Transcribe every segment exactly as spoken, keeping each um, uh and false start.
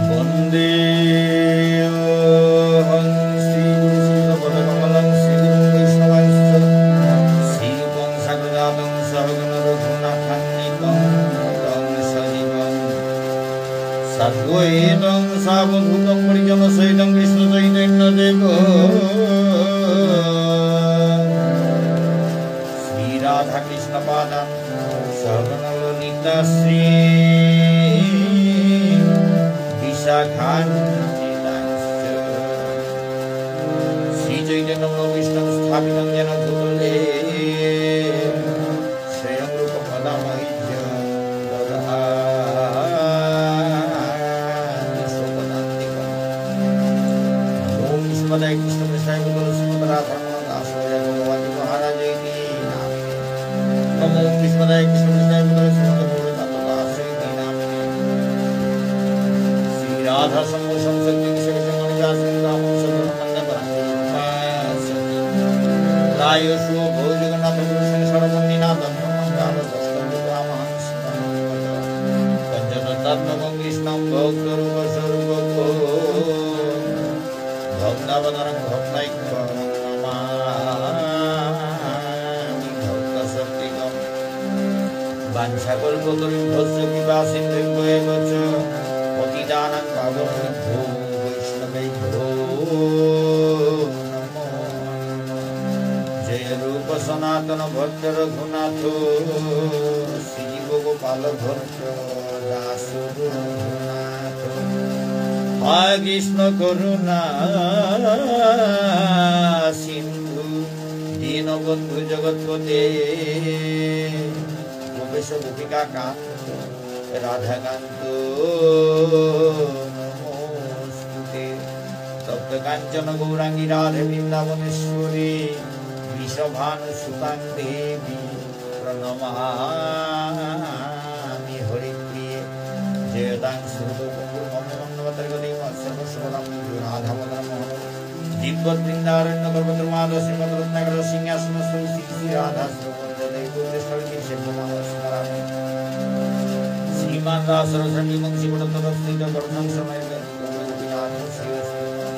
বন্দেহং শ্রীগুরু শ্রীযুতপদকমলং শ্রীগুরুং বৈষ্ণবাংশ্চ শ্রীরূপং সাগ্রজাতং সহগণ রঘুনাথান্বিতং তং সজীবং সাদ্বৈতং সাবধূতং পরিজনসহিতং কৃষ্ণচৈতন্যদেব শ্রীরাধাকৃষ্ণপাদান সহগণ ললিতা শ্রী বিশাখান্বিতাংশ্চ। শ্রীচৈতন্য মনোভীষ্টং স্থাপিতং যেন ভূতলে স্বয়ং রূপ কদা মহ্যং দদাতি স্বপদান্তিকম্। নমো বিষ্ণুপাদায় কৃষ্ণপ্রেষ্ঠায় ভূতলে শ্রীমদ্ রাধারমণ দাস ভগবতী মহারাজ ইতি নামিনে। নমো বিষ্ণুপাদায় কৃষ্ণপ্রেষ্ঠায় ভূতলে শ্রীমদ্ গৌরকান্ত দাস ইতি নামিনে। শ্রী রাধা সংঘ সংসক্তি বিষয়ে সংঘ নিজাসন রাম সদন মন্দন রাম রায় সুভো জগন্নাথ গুরু সিং সর্বন্দিনা দন্ত মঙ্গল দস্তু রাম হংস পঞ্চতত্ত্বাত্মকং কৃষ্ণং ভক্তরূপ স্বরূপকং ভক্তাবতারং ভক্তাখ্যং নমামি ভক্তশক্তিকম্। বাঞ্ছাকল্পতরুভ্যশ্চ কৃপাসিন্ধুভ্য এব চ পতিতানাং পাবনেভ্যো বৈষ্ণবেভ্যো নমো নমঃ। জয় রূপ সনাতন ভট্ট রঘুনাথ শ্রীজীব গোপাল ভট্ট দাস রঘুনাথ। হে কৃষ্ণ করুণা সিন্ধু দীনবন্ধু জগৎপতে গোপেশ গোপিকাকান্ত রাধাকান্ত নমোস্তুতে। তপ্তকাঞ্চন গৌরাঙ্গী রাধে বৃন্দাবনেশ্বরী বৃষভানুসুতাং দেবী প্রণমামি হরিপ্রিয়ে। জয়তাং সুরতৌ পঙ্গোর্মম মন্দমতের্গতী মৎসর্বস্বপদাম্ভোজৌ রাধামদনমোহনৌ। দীব্যদ্বৃন্দারণ্যকল্পদ্রুমাধঃ শ্রীমদ্রত্নাগারসিংহাসনস্থৌ শ্রী শ্রী রাধা শ্রীল গোবিন্দ দেব গোপেশ্বর গিরিশেভ্যো নমঃ স্মরামি। শ্রীমান্ রাসরসারম্ভী বংশীবটতটস্থিতঃ কর্ষন্ বেণুস্বনৈর্গোপীর্গোপীনাথঃ শ্রিয়েঽস্তু নঃ।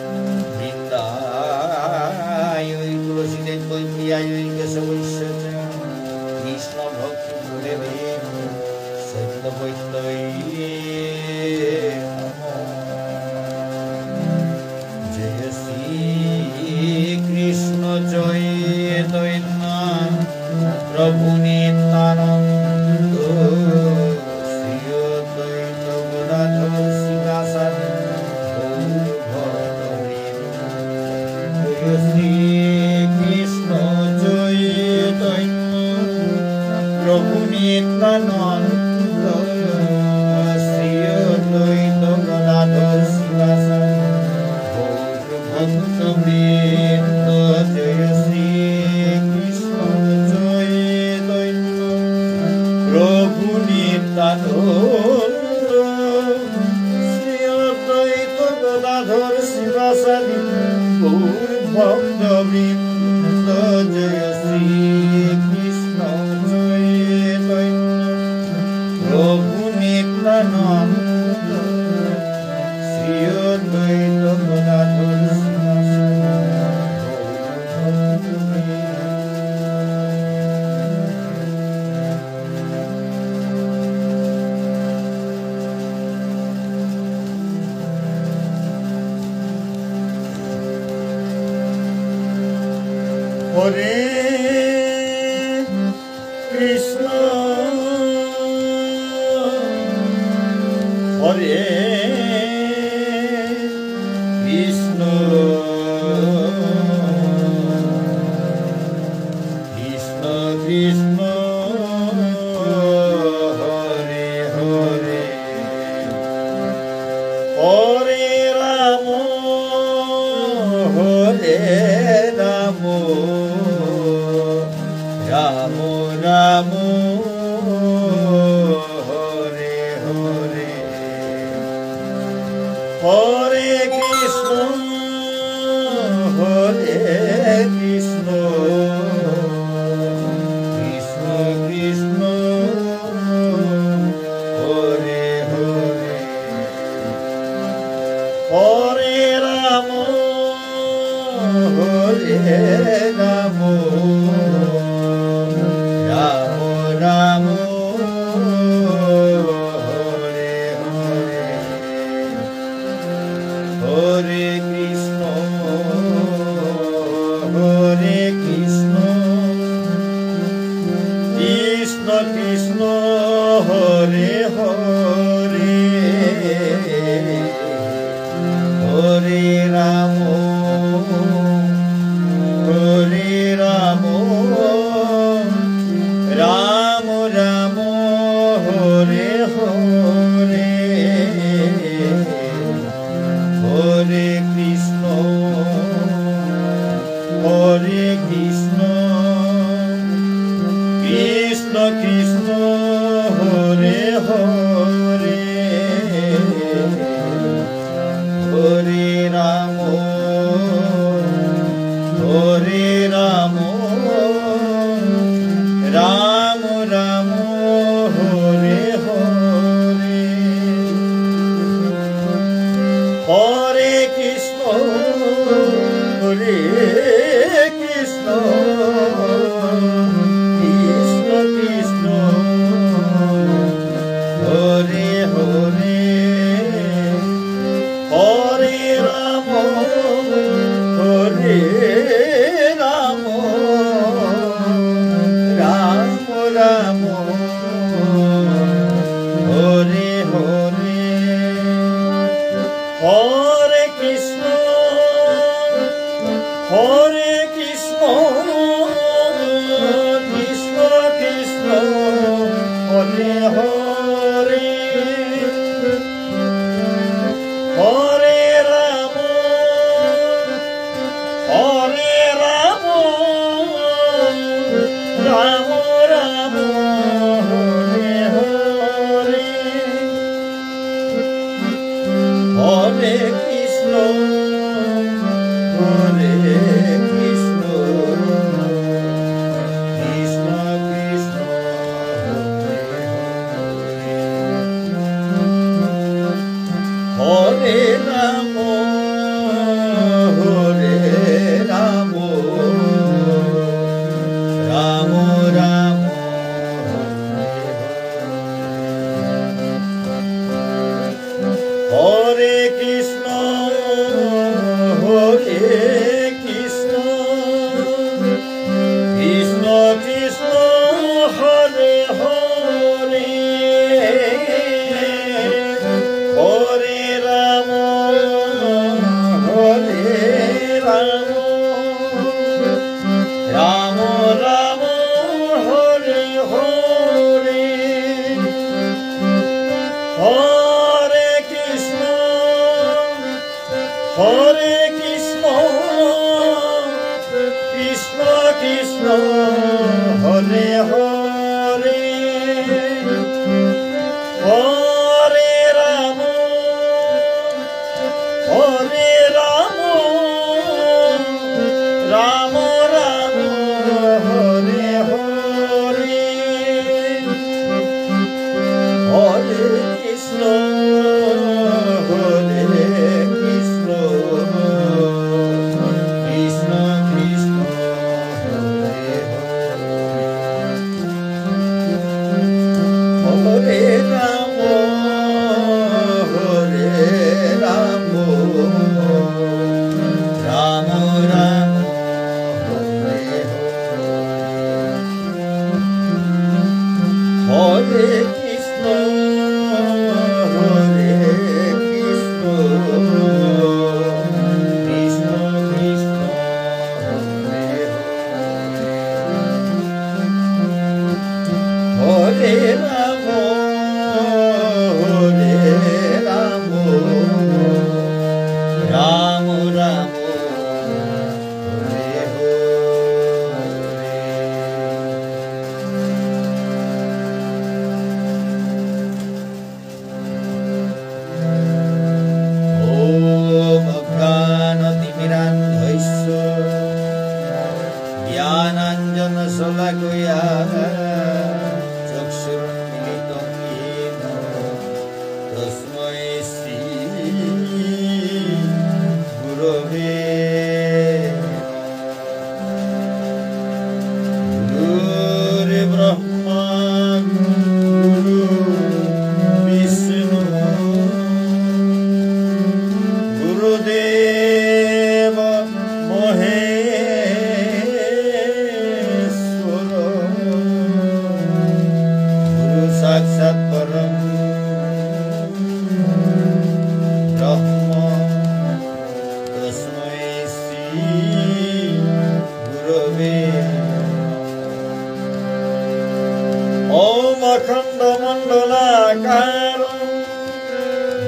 বৃন্দায়ৈ তুলসীদেব্যৈ প্রিয়ায়ৈ কেশবস্য চ। কৃষ্ণভক্তিপ্রদে দেবী সত্যবত্যৈ নমো। জয় শ্রী কৃষ্ণ চৈতন্য প্রভু নিত্যানন্দ শ্রী অদ্বৈত গদাধর শ্রীবাসাদি গৌর ভক্তবৃন্দ। জয় শ্রী কৃষ্ণ চৈতন্য প্রভু নিত্যানন্দ শ্রী অদ্বৈত গদাধর শ্রীবাসাদি গৌর ভক্তবৃন্দ। জয় শ্রী কৃষ্ণ চৈতন্য প্রভু নিত্যানন্দ শ্রী অদ্বৈত গদাধর শ্রীবাসাদি গৌর ভক্তবৃন্দ। জয় শ্রী কৃষ্ণ চৈতন্য প্রভু নিত্যানন্দ শ্রী অদ্বৈত গদাধর শ্রীবাসাদি গৌর ভক্তবৃন্দ। হরে কৃষ্ণ, হরে কৃষ্ণ, কৃষ্ণ কৃষ্ণ, হরে হরে, হরে রাম, হরে রাম। হরে কৃষ্ণ, হরে কৃষ্ণ, কৃষ্ণ কৃষ্ণ, হরে হরে। হরে রাম, হরে রাম, রাম রাম, হরে হরে। হরে কৃষ্ণ, হরে কৃষ্ণ, কৃষ্ণ কৃষ্ণ, হরে হরে। হরে রাম, হরে রাম, রাম রাম, হরে হরে। হরে কৃষ্ণ, হরে কৃষ্ণ, কৃষ্ণ কৃষ্ণ, হরে হরে। হরে রাম, হরে রাম, রাম রাম, হরে হরে। হরে কৃষ্ণ, হরে কৃষ্ণ, কৃষ্ণ কৃষ্ণ, হরে হরে। হরে রাম, হরে রাম, রাম রাম, হরে হরে। হরে কৃষ্ণ, হরে কৃষ্ণ, কৃষ্ণ কৃষ্ণ, হরে হরে। হরে রাম, হরে রাম, রাম রাম, হরে হরে। হরে কৃষ্ণ, হরে কৃষ্ণ, কৃষ্ণ কৃষ্ণ, হরে হরে। হরে রাম, হরে রাম, রাম রাম, হরে হরে। হরে কৃষ্ণ, হরে কৃষ্ণ, কৃষ্ণ কৃষ্ণ, হরে হরে। হরে রাম, হরে রাম, রাম রাম, হরে হরে। হরে কৃষ্ণ, হরে কৃষ্ণ, কৃষ্ণ কৃষ্ণ, হরে হরে। হরে রাম, হরে রাম, রাম রাম, হরে হরে। হরে কৃষ্ণ, হরে কৃষ্ণ, কৃষ্ণ কৃষ্ণ, হরে হরে।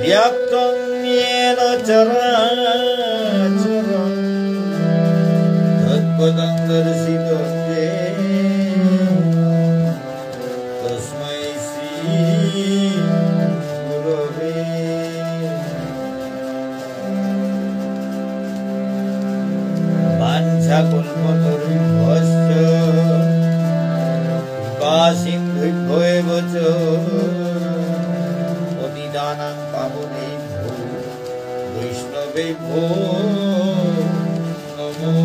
व्याप्तं येन चराचरं तत्पदं दर्शितं येन तस्मै श्री गुरवे नमः। वाञ्छाकल्पतरुभ्यश्च कृपासिन्धुभ्यो एव च पतितानां पावनेभ्यो वैष्णवेभ्यो नमः।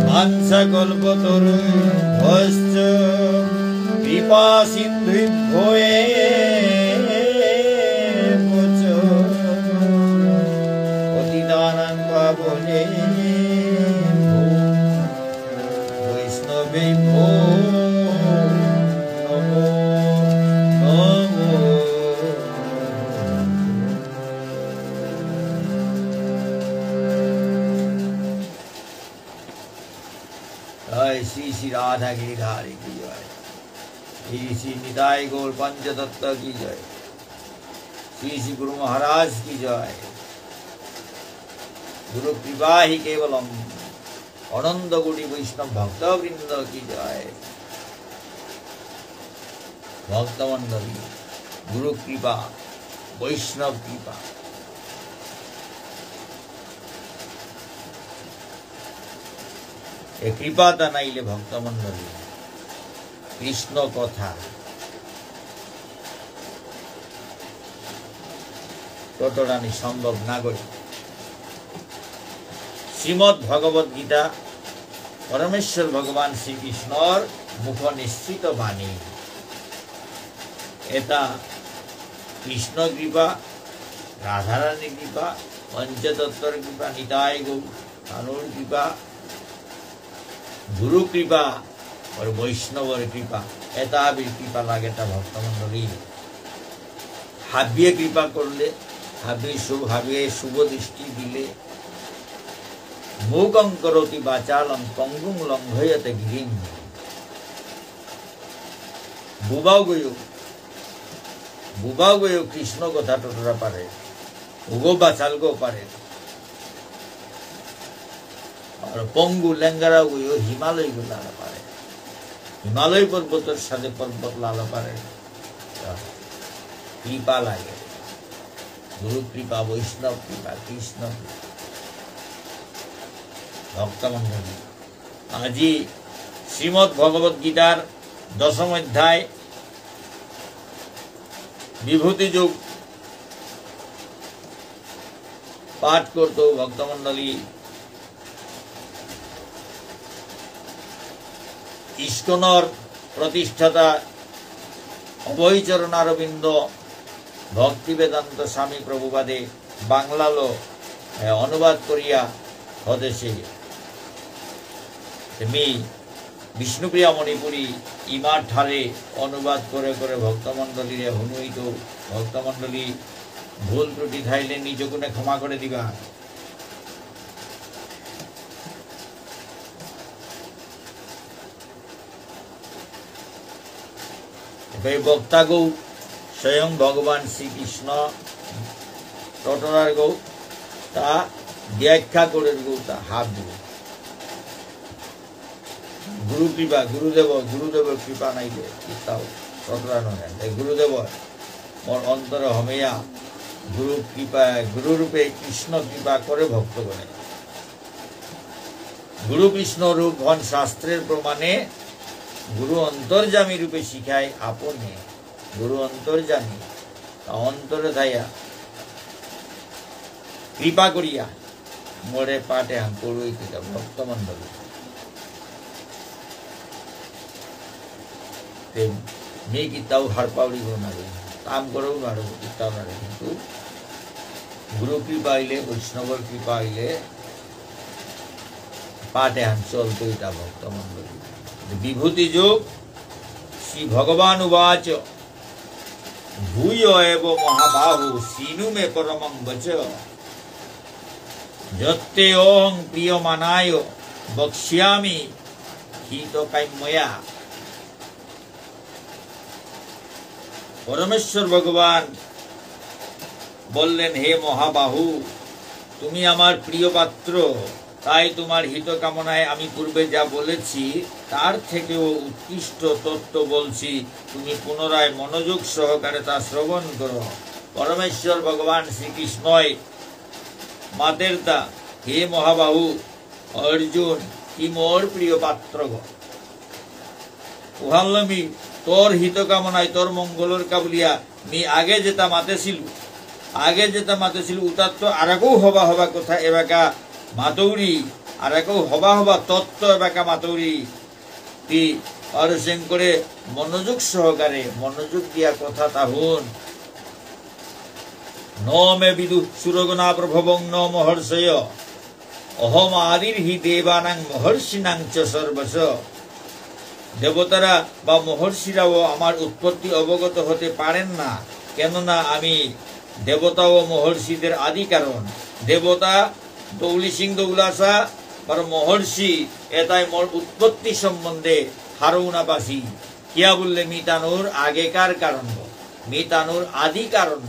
वाञ्छाकल्पतरुभ्यश्च कृपासिन्धुभ्यो एव च पतितानां पावनेभ्यो वैष्णवेभ्यो नमो नमः। জয় শ্রী শ্রী রাধা গিরিধারী কি জয়, শ্রী শ্রী নিতাই গৌর পঞ্চতত্ত্ব কি জয়, শ্রী শ্রী গুরু মহারাজ কি জয়। গুরু কৃপা হি কেবলম, অনন্ত কোটি বৈষ্ণব ভক্তবৃন্দ কি জয়। ভক্তমণ্ডলী, গুরু কৃপা, বৈষ্ণব কৃপা, এ কৃপাতা নাইলে ভক্তমণ্ডলী কৃষ্ণ কথা টটরানি সম্ভব না করে। শ্রীমদ্ ভগবত গীতা পরমেশ্বর ভগবান শ্রীকৃষ্ণর মুখ নিঃসৃত বাণী। এটা কৃষ্ণ কৃপা, রাধারানী কৃপা, পঞ্চতত্ত্বর কৃপা, নিতাই গৌর তানুর কৃপা, গুরু কৃপা, আর বৈষ্ণবর কৃপা, এটা হাবির কৃপা লাগে, এটা ভক্তমণ্ডলী। হাবিয়ে কৃপা করলে, হাবিয়ে শুভ, হাবিয়ে শুভ দৃষ্টি দিলে, মূকং করোতি বাচালং পঙ্গুং লঙ্ঘয়তে গিরিম। বুবাও গয়ো, বুবাও গয়ো কৃষ্ণ কথা টটরা পারে, উগো বাচালগো পারে। আর পঙ্গু লেঙ্গারা গয়ো হিমালয় গো লালা পারে। হিমালয় পর্বতর সাথে পর্বত লালা পারে। কৃপা লাগে। গুরু কৃপা, বৈষ্ণব কৃপা, কৃষ্ণ কৃপা। ভক্তমণ্ডলী, আজি শ্রীমদ্ ভগবত গীতার দশম অধ্যায় বিভূতি যোগ পাঠ করত ভক্তমণ্ডলী। ইস্কনর প্রতিষ্ঠাতা অভয়চরণ অরবিন্দ ভক্তিবেদান্ত স্বামী প্রভুপাদে বাংলালো, এ, অনুবাদ করিয়া হদেসে। তে মি বিষ্ণুপ্রিয়া মণিপুরী ইমার ঠারে অনুবাদ করে করে ভক্তমণ্ডলীরে হুনুইতৌ। ভক্তমণ্ডলী, ভুল ত্রুটি থাইলে নিজ গুণে ক্ষমা করে দিবা। এবাকা বক্তাগো স্বয়ং ভগবান শ্রীকৃষ্ণ, টটরারগো তা ব্যাখ্যা করেরগো তা হাবিগো। গুরু কৃপা, গুরুদেব, গুরুদেবর কৃপা নাইলে কিতাও টটরা নয়। তাই গুরুদেব মোর অন্তরে হমেয়া গুরু কৃপা, গুরু রূপে কৃষ্ণ কৃপা করে ভক্তগণে। গুরু কৃষ্ণ রূপ হন শাস্ত্রের প্রমাণে, গুরু অন্তর্যামী রূপে শিখায় আপনে। গুরু অন্তর্যামী, তা অন্তরে থাইয়া কৃপা করিয়া মোরে পাঠ এহান করুই কিতা ভক্তমণ্ডলী। তে মি কিতাও হারপাউরিব নারে, কাম করেও নারে, কিতাও নারে, কিন্তু গুরু কৃপা হইলে, বৈষ্ণবর কৃপা হইলে পাঠ এহান চলতই তা ভক্তমণ্ডলী। বিভূতি যোগ, শ্রী ভগবান উবাচ, ভূয় এব মহাবাহু শৃণু মে পরমং বচ। যত্তে অহং প্রিয়মাণায় বক্ষ্যামি হিতকাম্যয়া। পরমেশ্বর ভগবান বললেন, "হে মহাবাহু, তুমি আমার প্রিয় পাত্র, তাই তোমার হিত কামনায় আমি পূর্বে যা বলেছি, তার থেকেও উৎকৃষ্ট তত্ত্ব বলছি, তুমি পুনরায় মনোযোগ সহকারে তা শ্রবণ করো।" পরমেশ্বর ভগবান শ্রীকৃষ্ণই মাতেরতা, "হে মহাবাহু অর্জুন, তি মোর প্রিয় পাত্রগ।" উহানলো মি তোর হিত কামনায়, তোর মঙ্গলর কা বুলিয়া মি আগে যেতা মাতেসিলু, আগে যেতা মাতেসিলু, উতাত্ত আরাকৌ হবা হবা কথা এবাকা মাতৌরি, আরাকৌ হবা হবা তত্ত্ব এবাকা মাতৌরি। তি অরসেং করে মনোযোগ সহকারে, মনোযোগ দিয়া কথাতা হুন। "ন মে বিদুঃ সুরগণা প্রভবং ন মহর্ষয়। অহম আদির্হি দেবানাং মহর্ষিণাং চ সর্বশ।" দেবতারা বা মহর্ষিরাও আমার উৎপত্তি অবগত হতে পারেন না, কেননা আমি দেবতা ও মহর্ষিদের আদি কারণ। দেবতা দৌলি সিং দৌলাসা আর মহর্ষি এতাই মোর উৎপত্তি সম্বন্ধে হারৌ না পাসি। কিয়া বুললে মি তানুর আগেকার কারণ, মি তানুর আদি কারণ।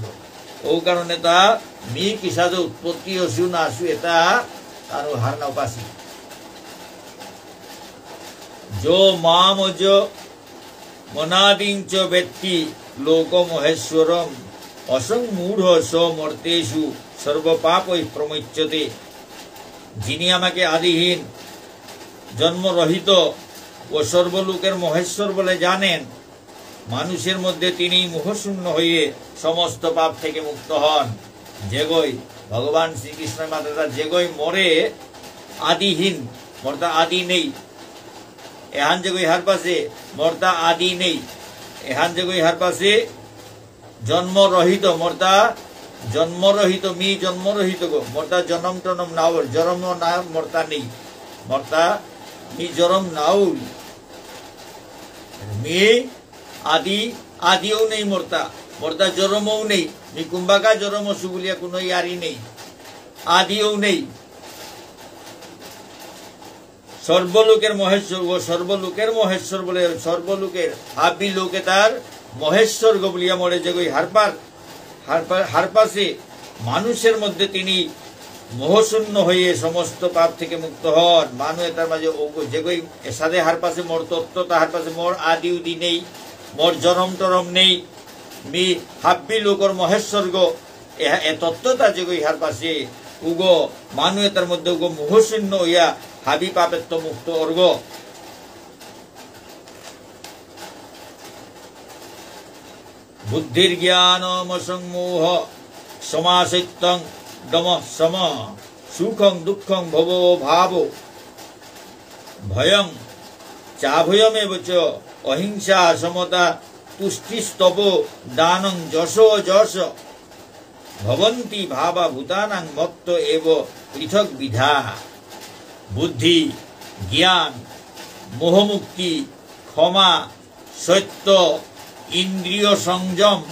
ও কারণে তা মি কিসাদে উৎপত্তি অসু না আসু এতা তানু হার না পাসি। "যো মামজ মনাদিং চ বেত্তি লোকমহেশ্বরম, অসং মূঢ় স মর্তেষু সর্বপাপৈ প্রমুচ্যতে।" যিনি আমাকে আদিহীন, জন্মরহিত ও সর্বলোকের মহেশ্বর বলে জানেন, মানুষের মধ্যে তিনি মোহশূন্য হয়ে সমস্ত পাপ থেকে মুক্ত হন। যেগই ভগবান শ্রীকৃষ্ণ মাতেরতা, যেগই মোরে আদিহীন, মোরতা আদি নেই। এহান যেগই হারপাসে, মোরতা আদি নেই। এহান যেগই হারপাসে, জন্মরহিত, মোরতা জন্মরহিত, মি জন্মরহিতগ, মোরতা জনম টনম নাউর, জরম না মোরতা নেই। মোরতা মি জরম নাউর। মি আদি, আদিও নেই মোরতা, মোরতা জরমও নেই। মি কুম্বাকা জরম অসু বুলিয়া কোনো ইয়ারি নেই, আদিও নেই। সর্বলোকের মহেশ্বর, ও সর্বলোকের মহেশ্বর বলে, সর্বলোকের হাবি লোকে তার মহেশ্বর গ বুলিয়া মোরে যেগই হারপার, হারপা-, হারপাসে, মানুষের মধ্যে তিনি মোহশূন্য হয়ে সমস্ত পাপ থেকে মুক্ত হন। মানু এতার মাঝে ও গ-, যেগই এসাদে হারপাসে মোর তত্ত্বতা হারপাসে, মোর আদি উদি নেই, মোর জরম টরম নেই, মি হাব্বি লোকর মহেশ্বর গ, এ, এ তত্ত্বতা যেগই হারপাসে, উগ মানু এতার মধ্যে উগ মোহশূন্য হইয়া হাবি পাপেত্ত মুক্ত অর্গ। বুদ্ধির্জ্ঞানমসম্মোহ সমা সত্যং দমঃ শমঃ। সুখং দুঃখং ভবো ভাবো ভয়ং চাভয়মেব চ। অহিংসা সমতা তুষ্টিস্তপো দানং যশো যশ। ভবন্তি ভাবা ভূতানাং মত্ত এব পৃথক বিধা। বুদ্ধি, জ্ঞান, মোহমুক্তি, ক্ষমা, সত্য, ইন্দ্রিয় সংযম,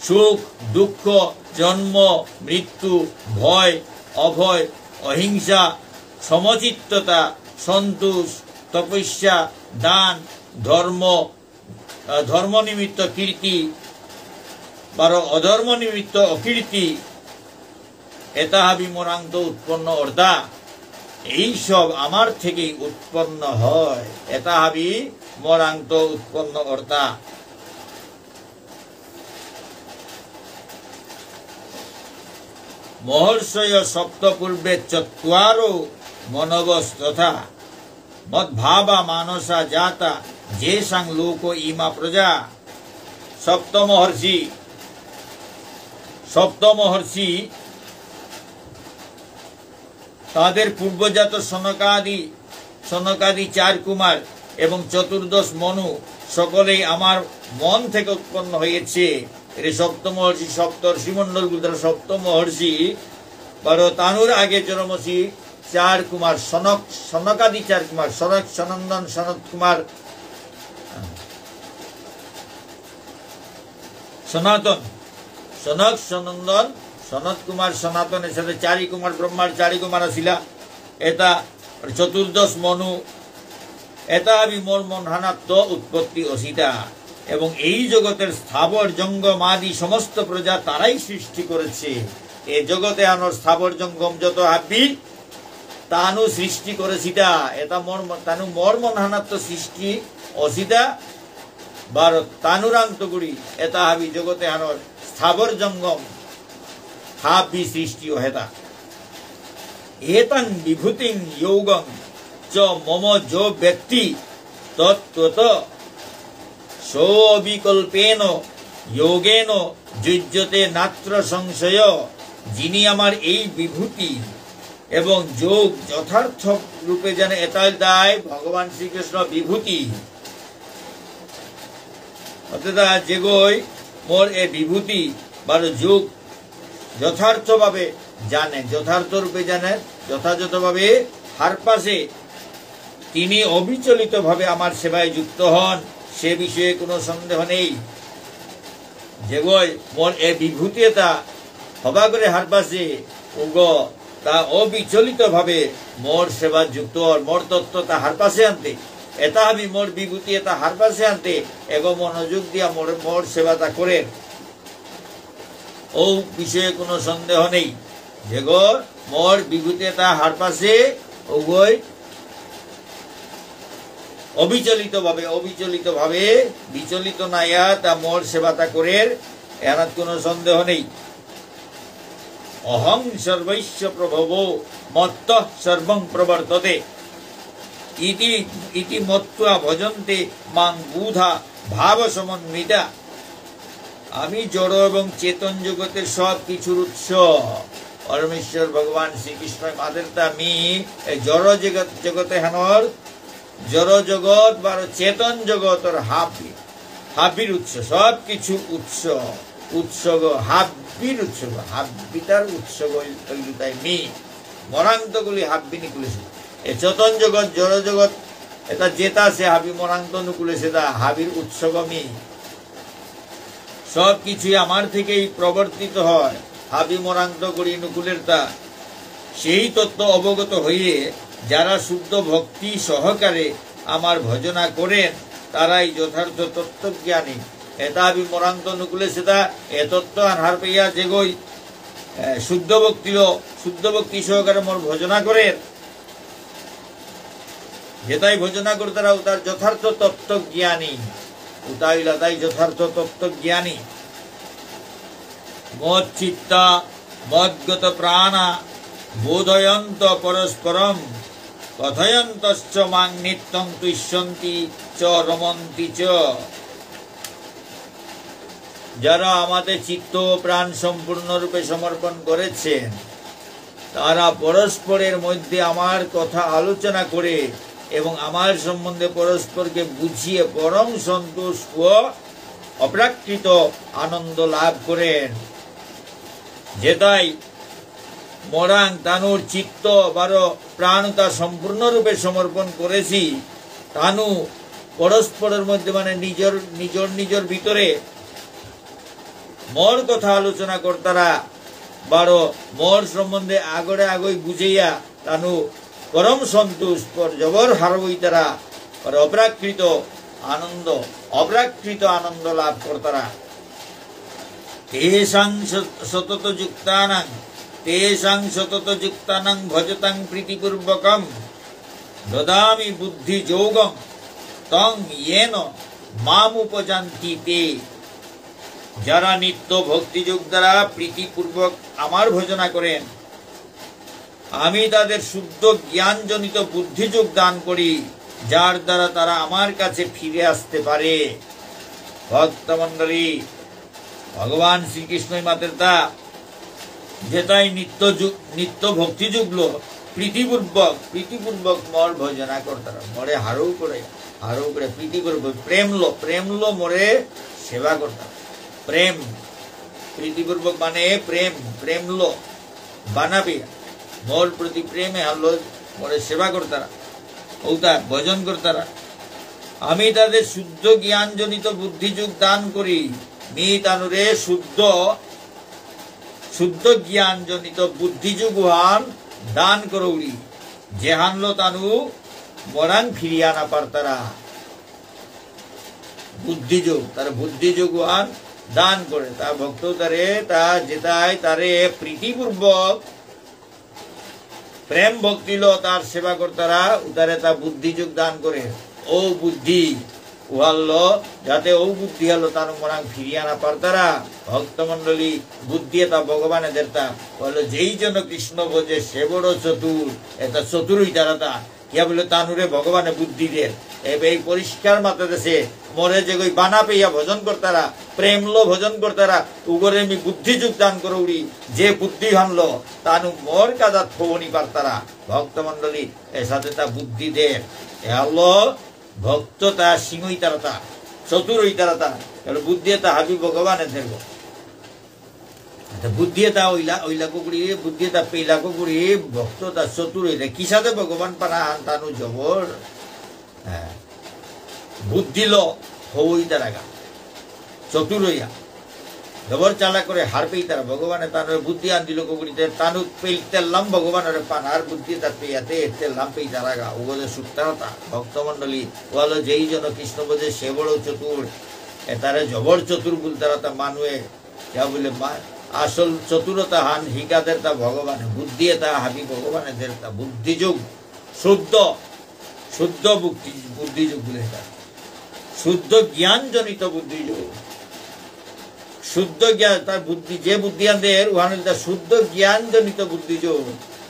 সুখ, দুঃখ, জন্ম, মৃত্যু, ভয়, অভয়, অহিংসা, সমচিত্ততা, সন্তোষ, তপস্যা, দান, ধর্ম, আহ, ধর্ম নিমিত্ত কীর্তি, বারো অধর্ম নিমিত্ত অকীর্তি, এতা হাবি মোরাংত উৎপন্ন অর্তা। এই সব আমার থেকেই উৎপন্ন হয়। এতা হাবি মোরাংত উৎপন্ন অর্তা। মহর্ষয় সপ্ত পূর্বে চত্বারো মনবস্তথা। মদ্ভাবা মানসা জাতা যেষাং লোক ইমা প্রজা। সপ্ত মহর্ষি, সপ্ত মহর্ষি তাদের পূর্বজাত সনকাদি, সনকাদি চার কুমার এবং চতুর্দশ মনু সকলেই আমার মন থেকে উৎপন্ন হয়েছে। এরে সপ্ত মহর্ষি, সপ্তর্ষি মণ্ডল বুলতারা সপ্ত মহর্ষি, বারো তানুর আগে জরমসি চার কুমার, সনক, সনকাদি চার কুমার, সনক, সনন্দন, সনত কুমার, সনাতন, সনক, সনন্দন, সনত কুমার, সনাতন, এসাদে চারি কুমার, ব্রহ্মার চারি কুমার আসিলা। এতা চতুর্দশ মনু, এতা হাবি মোর মনহানাত্ত উৎপত্তি অসিতা। এবং এই জগতের স্থাবর জঙ্গম আদি সমস্ত প্রজা তারাই সৃষ্টি করেছে। এ জগত এহানর স্থাবর জঙ্গম যত হাবি তানু সৃষ্টি করেসিতা। এতা মোর ম-, তানু মোর মনহানাত্ত সৃষ্টি অসিতা, বারো তানুরাংত গুড়ি এতা হাবি জগত এহানর স্থাবর জঙ্গম হাবি সৃষ্টি অহেতা। এতাং বিভূতিং যোগং চ মম যো বেত্তি তত্ত্বত সবিকল্পেন যোগেন যুজ্যতে নাত্র সংশয়। যিনি আমার এই বিভূতি এবং যোগ যথার্থ রূপে জানে, এতাই তাই ভগবান শ্রীকৃষ্ণ বিভূতি। অর্থাৎ যেগই মোর এ বিভূতি বারো যোগ যথার্থভাবে জানে, যথার্থ রূপে জানে, যথাযথভাবে হারপাসে, তিনি অবিচলিতভাবে আমার সেবায় যুক্ত হন, সে বিষয়ে কোনো সন্দেহ নেই। যেগই মোর এ বিভূতি এতা হবা করে হারপাসে, উগ তা অবিচলিতভাবে মোর সেবা যুক্ত অর, মোর তত্ত্ব তা হারপাসে আনতে, এতা হাবি মোর বিভূতি এতা হারপাসে আনতে, এগ মনোযোগ দিয়া মোর, মোর সেবা তা করের। ও বিষয়ে কোনো সন্দেহ নেই। যেগ মোর বিভূতি এতা হারপাসে, ওগই অবিচলিতভাবে, অবিচলিতভাবে, বিচলিত নাইয়া তা মোর সেবা তা করের, এহানাত কোনো সন্দেহ নেই। অহং সর্বস্য প্রভবো মত্ত সর্বং প্রবর্ততে। ইতি, ইতি মত্ত্বা ভজন্তে মাং বুধা ভাব সমন্বিতা। আমি জড় এবং চেতন জগতের সব কিছুর উৎস। পরমেশ্বর ভগবান শ্রীকৃষ্ণ মাতেরতা মি, এ জড় জগত, জগত এহানর, জড় জগত বারো চেতন জগতর হাবি, হাবির উৎস, সব কিছু উৎস, উৎসগ, হাবির উৎসগ, হাবিতার উৎসগ ইলতাই মি। মরাংত গুলি হাবি নিকুলেসে। এ চেতন জগত, জড় জগত, এতা যেতা আসে হাবি মরাংত নুকুলেসেতা, হাবির উৎসগ মি। সব কিছুই আমার থেকেই প্রবর্তিত হয়। হাবি মরাংত করি নুকুলেরতা। সেই তত্ত্ব অবগত হয়ে যারা শুদ্ধ ভক্তি সহকারে আমার ভজনা করেন, তারাই যথার্থ তত্ত্বজ্ঞানী। এতা হাবি মরাংত নুকুলেসেতা, এ তত্ত্ব আনহার পেয়া যেগই, এ, শুদ্ধ ভক্তিলো, শুদ্ধ ভক্তি সহকারে মোর ভজনা করের, যেতাই ভজনা করতারা উতাই যথার্থ তত্ত্বজ্ঞানী, উতাই ইলতাই যথার্থ তত্ত্বজ্ঞানী। মচ্চিত্তা মদ্গত প্রাণা বোধয়ন্ত পরস্পরম, কথয়ন্তশ্চ মাং নিত্যং তুষ্যন্তি চ রমন্তি চ। যারা আমাতে চিত্ত ও প্রাণ সম্পূর্ণরূপে সমর্পণ করেছেন, তারা পরস্পরের মধ্যে আমার কথা আলোচনা করে এবং আমার সম্বন্ধে পরস্পরকে বুঝিয়ে পরম সন্তোষ ও অপ্রাকৃত আনন্দ লাভ করেন। যেতাই মরাং তানুর চিত্ত বারো প্রাণতা সম্পূর্ণরূপে সমর্পণ করেসি, তানু পরস্পরের মধ্যে মানে নিজর, নিজর নিজর ভিতরে মোর কথা আলোচনা করতারা, বারো মোর সম্বন্ধে আগরে আগই বুঝেইয়া তানু পরম সন্তোষ পর জবর হারৌ ইতারা, পর অপ্রাকৃত আনন্দ, অপ্রাকৃত আনন্দ লাভ করতারা। তেষাং স-, সতত যুক্তানাং, তেষাং সতত যুক্তানাং ভজতাং প্রীতিপূর্বকম দদামি বুদ্ধিযোগং তং যেন মামুপযান্তি তে। যারা নিত্য ভক্তিযোগ দ্বারা প্রীতিপূর্বক আমার ভজনা করেন, আমি তাদের শুদ্ধ জ্ঞানজনিত বুদ্ধিযোগ দান করি, যার দ্বারা তারা আমার কাছে ফিরে আসতে পারে। ভক্তমণ্ডলী, ভগবান শ্রীকৃষ্ণই মাতেরতা, যেতাই নিত্য যু-, নিত্য ভক্তিযোগলো, প্রীতিপূর্বক, প্রীতিপূর্বক মোর ভজনা করতারা, মোরে হারৌ করে, হারৌ করে, প্রীতিপূর্বক, প্রেমলো, প্রেমলো মোরে সেবা করতারা। প্রেম, প্রীতিপূর্বক মানে প্রেম, প্রেমলো। বানাবি, মোর প্রতি প্রেমে হারলো মোরে সেবা করতারা, ঔতা ভজন করতারা। আমি তাদের শুদ্ধ জ্ঞানজনিত বুদ্ধিযোগ দান করি। মি তানুরে শুদ্ধ, শুদ্ধ জ্ঞানজনিত বুদ্ধিযোগ হান দান করৌরি, যেহানলো তানু মরাং ফিরিয়া না পারতারা। বুদ্ধিযোগ, তার বুদ্ধিযোগ ওহান দান করে। তা ভক্ত তারে, তা যেতাই তারে প্রীতিপূর্বক প্রেম ভক্তিলো তার সেবা করতারা, উতারে তা বুদ্ধিযোগ দান করে। ও বুদ্ধি উহানলো, যাতে ও বুদ্ধি হানলো তানু মরাং ফিরিয়া না পারতারা। ভক্তমণ্ডলী, বুদ্ধি এতা ভগবানে দেরতা। বললো, "যেই জন কৃষ্ণ ভজে সে বড় চতুর।" এতা চতুর হইতারা তা। কিয়া বুলে তানুরে ভগবানে বুদ্ধি দের। এবে এই পরিষ্কার মাতে দেসে, মোরে যেগই বানা পেয়া ভজন করতারা, প্রেমলো ভজন করতারা, উগরে মি বুদ্ধি যোগ দান করৌরি, যে বুদ্ধি হানলো, তানু মোর কাজা থবনি পারতারা। ভক্তমণ্ডলী, এসাদে তা বুদ্ধি দের। এ হলো ভক্ত তা সিংহ ইতারা তা, চতুর ইতারা তা, এর বুদ্ধি তা হাবি ভগবানে দেব। তা বুদ্ধি এতা ওইলা, ওইলা কুকুরি, বুদ্ধি এতা পেইলা কুকুরি, ভক্ত তা চতুর হইলে, কিসাদে ভগবান পানা আন তানু জবর? হ্যাঁ। বুদ্ধিলো হইতারাগা। চতুর হইয়া। জবর চালাক করে হার পেইতারা, ভগবানে তানুরে বুদ্ধি আন দিল কুকুরিতে, তানু পেইতেলাম ভগবানরে পানার বুদ্ধি তা পেয়াতে, এতেলাম পেইতারাগা, উগদে সুত্তারতা, ভক্তমণ্ডলী, ওয়ালো যেই জন কৃষ্ণ বোঝে সে বড় চতুর, এতারে জবর চতুর বুলতারা তা মানুয়ে, যা বলে মা-, আসল চতুরতা হান হিকাদের তা ভগবানে, বুদ্ধি এতা হাবি ভগবানে দের তা বুদ্ধিযোগ, শুদ্ধ, শুদ্ধ বুদ্ধি, বুদ্ধিযোগ বলে এতা। শুদ্ধ জ্ঞান জনিত বুদ্ধিযোগ। শুদ্ধ জ্ঞান, তার বুদ্ধি, যে বুদ্ধি আনদের, ওহান তা শুদ্ধ জ্ঞান জনিত বুদ্ধিযোগ।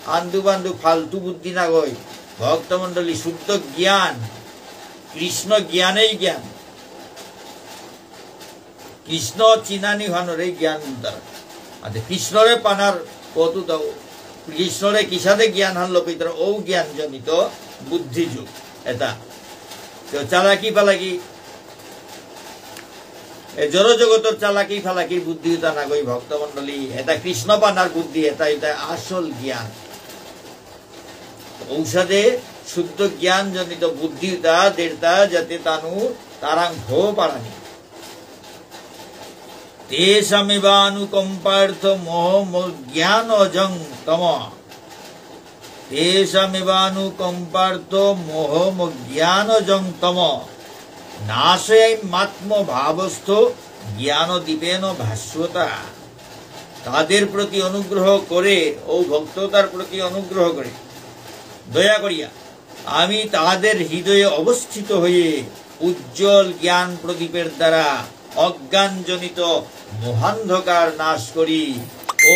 আন্দু বান্দু ফালতু বুদ্ধি না গই। ভক্তমণ্ডলী, শুদ্ধ জ্ঞান, কৃষ্ণ জ্ঞানেই জ্ঞান। কৃষ্ণ চিনানি হানরে জ্ঞান বুলতারা। আতে কৃষ্ণরে পানার কতু দাও। কৃষ্ণরে কিসাদে জ্ঞান হানলো পিতর ও জ্ঞান জনিত বুদ্ধিযোগ। এতা। তো চালাকি ফালাকি। এ জড় জগতর চালাকি ফালাকির বুদ্ধি এতা নাগই ভক্তমণ্ডলী। এতা কৃষ্ণ পানার বুদ্ধি, এতা, এতা আসল জ্ঞান। ঔসাদে শুদ্ধ জ্ঞান জনিত বুদ্ধি উতা দেরতা যাতে তানু তারাং হো পারানি। তেষামেবানুকম্পার্থ মোহমজ্ঞানজং তম। তেষামেবানুকম্পার্থ মোহমজ্ঞানজং তম। নাশয়াম্যাত্মভাবস্থ জ্ঞানদীপেন ভাস্বতা। তাদের প্রতি অনুগ্রহ করে, ও ভক্ততার প্রতি অনুগ্রহ করে, দয়া করিয়া, আমি তাদের হৃদয়ে অবস্থিত হয়ে উজ্জ্বল জ্ঞান প্রদীপের দ্বারা অজ্ঞানজনিত মোহান্ধকার নাশ করি। ও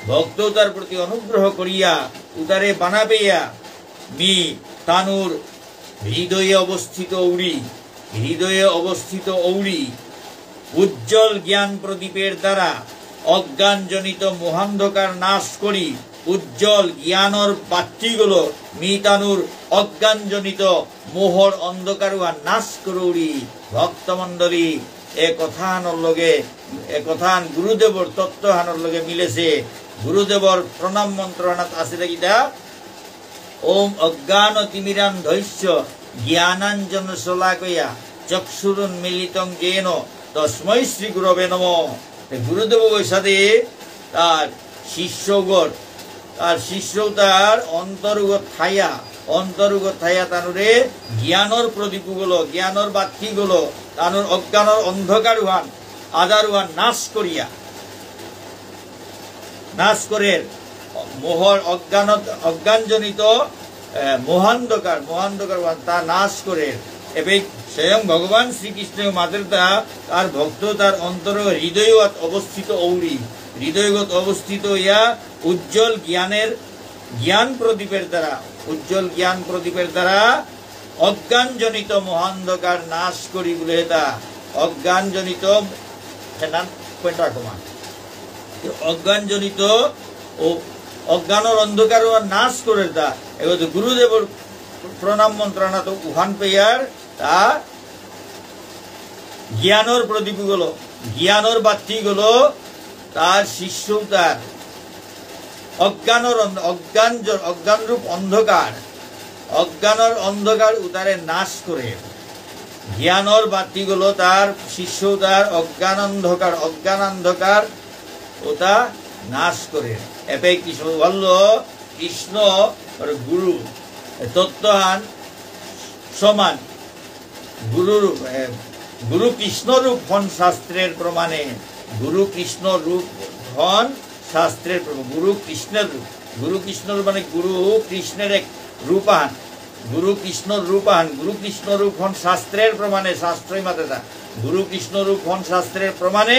ভক্ততার প্রতি অনুগ্রহ করিয়া উতারে বানাবেয়া মি তানুর হৃদয়ে অবস্থিত উড়ি, হৃদয়ে অবস্থিত ঔড়ি, উজ্জ্বল জ্ঞান প্রদীপের দ্বারা অজ্ঞানজনিত মোহান্ধকার নাশ করি, উজ্জ্বল জ্ঞানর বাতিগুলো মি তানুর অজ্ঞানজনিত মোহর অন্ধকার উহান নাশ করৌরি। ভক্তমণ্ডলী, এ কথাহানর লগে, এ কথাহান গুরুদেবর তত্ত্বহানর লগে মিলেছে। গুরুদেবর প্রণাম মন্ত্রহানাত আছে কিতা? ওম অজ্ঞানতিমিরান্ধস্য জ্ঞানাঞ্জনশলাকয়া চক্ষুরুন্মীলিতং যেন তস্মৈ শ্রী গুরবে নমঃ। তে গুরুদেব ঔসাদে তার শিষ্যগর, তার শিষ্য তার অন্তরগত থায়া, অন্তরগত থায়া তানুরে জ্ঞানর প্রদীপগুলো, জ্ঞানর বাতিগুলো, তানুর অজ্ঞানর অন্ধকার উহান, আধার উহান নাশ করিয়া, নাশ করের, মোহর অজ্ঞান, অজ্ঞানজনিত, এ, মোহান্ধকার, মোহান্ধকার ওহান তা নাশ করের। এবে স্বয়ং ভগবান শ্রীকৃষ্ণ মাতের তা, তার ভক্ত তার অন্তর হৃদয়গত অবস্থিত ঔড়ি, হৃদয়গত অবস্থিত হইয়া উজ্জ্বল জ্ঞানের, জ্ঞান প্রদীপের দ্বারা, উজ্জ্বল জ্ঞান প্রদীপের দ্বারা অজ্ঞানজনিত মহান্ধকার নাশ করি বুলে এতা। অজ্ঞানজনিত, সেনান point রাখো মা। অজ্ঞানজনিত ও অজ্ঞানর অন্ধকার নাশ করে এতা। এগো তো গুরুদেবর প্রণাম মন্ত্রহানাত উহান পেয়ার তা জ্ঞানর প্রদীপগুলো, জ্ঞানর বাতিগুলো তার শিষ্য তার অজ্ঞানর অন্ধ-, অজ্ঞান জ-, অজ্ঞানরূপ অন্ধকার, অজ্ঞানর অন্ধকার উতারে নাশ করে। জ্ঞানর বাতিগুলো তার শিষ্য তার অজ্ঞান অন্ধকার, অজ্ঞান অন্ধকার ওতা নাশ করে। এপে কৃষ্ণ বলল, কৃষ্ণ আর গুরু, এ তত্ত্বহান সমান। গুরুর, এ, গুরু কৃষ্ণ রূপ হন শাস্ত্রের প্রমাণে। গুরু কৃষ্ণ রূপ হন শাস্ত্রের প্রমাণ। গুরু কৃষ্ণের রূপ, গুরু কৃষ্ণ রূপ মানে গুরু কৃষ্ণের এক রূপ আহান। গুরু কৃষ্ণ রূপ আহান, গুরু কৃষ্ণ রূপ হন শাস্ত্রের প্রমাণে, শাস্ত্রই মাতেতা। গুরু কৃষ্ণ রূপ হন শাস্ত্রের প্রমাণে,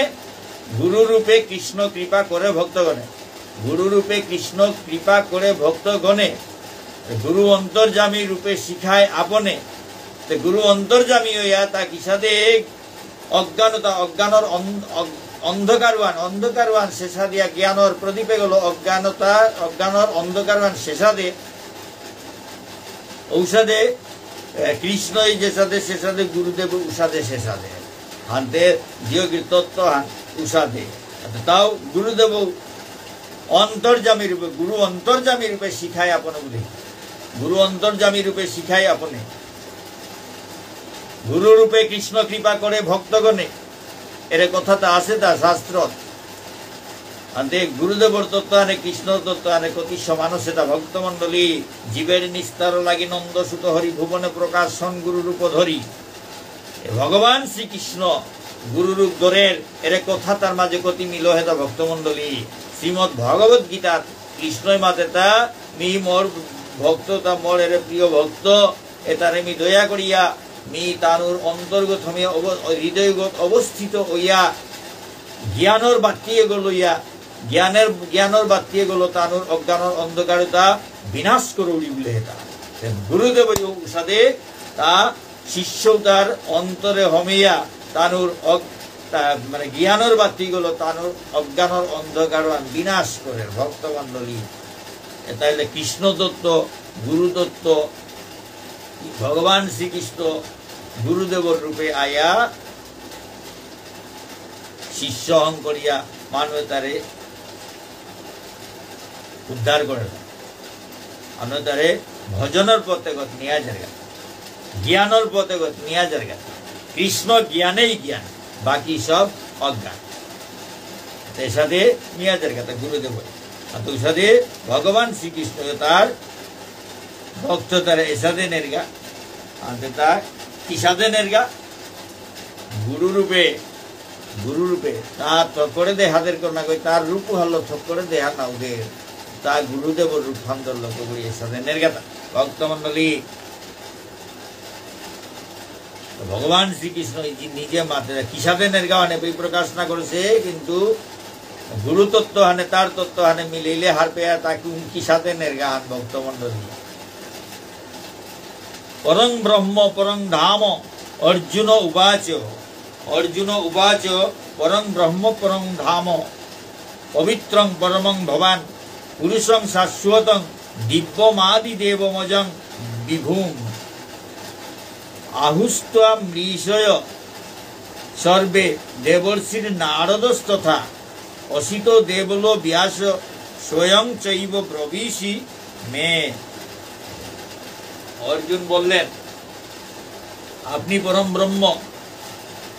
গুরু রূপে কৃষ্ণ কৃপা করে ভক্তগণে। গুরু রূপে কৃষ্ণ কৃপা করে ভক্তগণে, গুরু অন্তর্যামী রূপে শিখায় আপনে। তে গুরু অন্তর্যামী হইয়া তা কিসাদে অজ্ঞানতা, অজ্ঞানর অন-, অগ-, অন্ধকারহান, অন্ধকারহান শেষাদিয়া জ্ঞানর প্রদীপে গেল অজ্ঞানতা, অজ্ঞানর অন্ধকারহান শেষাদে ঔসাদে, এ, কৃষ্ণই যেসাদে শেষাদে গুরুদেব উসাদে শেষাদে। হানতে জিয়গির তত্ত্ব হান উসাদে। তাও গুরুদেব অন্তর্যামী রূপে, গুরু অন্তর্যামী রূপে শিখায় আপনে বুলি। গুরু অন্তর্যামী রূপে শিখায় আপনে। গুরু রূপে কৃষ্ণ কৃপা করে ভক্তগণে। এরে কথাতা আছে তা শাস্ত্রত। আনতে গুরুদেবর তত্ত্ব আনে, কৃষ্ণর তত্ত্ব আনে, কতি সমান আছে তা ভক্তমণ্ডলী। জীবের নিস্তার লাগি নন্দসুত হরি, ভুবনে প্রকাশ হন গুরু রূপ ধরি। এ ভগবান শ্রীকৃষ্ণ গুরু রূপ ধরের, এরে কথাতার মাঝে কতি মিল হেতা ভক্তমণ্ডলী। শ্রীমদ্ ভগবত গীতাত কৃষ্ণই মাতেতা, মি মোর ভক্ত, তা মোর এরে প্রিয় ভক্ত, এতারে মি দয়া করিয়া, মি তানুর অন্তর্গত হমিয়া অব-, হৃদয়গত অবস্থিত হইয়া, জ্ঞানর বাতি এগো লইয়া, জ্ঞানের, জ্ঞানর বাতি এগো লো তানুর অজ্ঞানর অন্ধকারতা বিনাশ করুরি বুলে হেতা। তে গুরুদেব উসাদে তা শিষ্য তার অন্তরে হমিয়া তানুর অগ-, তা-, মানে জ্ঞানর বাতিগুলো তানুর অজ্ঞানর অন্ধকার বিনাশ করে ভক্তমণ্ডলী। এতা হইলে কৃষ্ণ তত্ত্ব, গুরু তত্ত্ব, ভগবান শ্রীকৃষ্ণ গুরুদেবর রূপে আয়া শিষ্য হং করিয়া মানু তারে উদ্ধার করে না। আমরা তারে ভজনর পথেগত নিয়া যারগা, জ্ঞানর পথেগত নিয়া যারগা। কৃষ্ণ জ্ঞানেই জ্ঞান, বাকি সব অজ্ঞান। এসাদে নিয়া যারগা তা গুরুদেব। আর তো এসাদে ভগবান শ্রীকৃষ্ণ তার ভক্ত তারে এসাদে নেরগা, আনতে তা কিসাদে নেরগা? গুরু রূপে, গুরু রূপে তা থকরে দেহাদের কর না কই, তার রূপ হারলো থকরে দেহা নাউদের, তা গুরুদেবর রূপান্তর লোক করি এসাদে নেরগাতা ভক্তমণ্ডলী। তো ভগবান শ্রীকৃষ্ণ এই যে নিজে মাতে কিসাদে নেরগা মানে এই প্রকাশ না করেছে, কিন্তু গুরুতত্ত্ব হানে তার তত্ত্ব হানে মিলিলে হারপেয়া তা কুন কিসাদে নেরগা আন ভক্তমণ্ডলী। পরং ব্রহ্ম পরং ধাম, অর্জুন উবাচ। অর্জুন উবাচ, পরং ব্রহ্ম পরং ধাম, পবিত্রং পরমং ভবান, পুরুষং শাশ্বতং, দিব্যমাদিদেবমজং বিভুম। আহুস্ত্বামৃষয় সর্বে দেবর্ষির্নারদস্তথা, অসিত দেবলো ব্যাস স্বয়ং চৈব ব্রবীষি মে। অর্জুন বললেন, আপনি পরম ব্রহ্ম,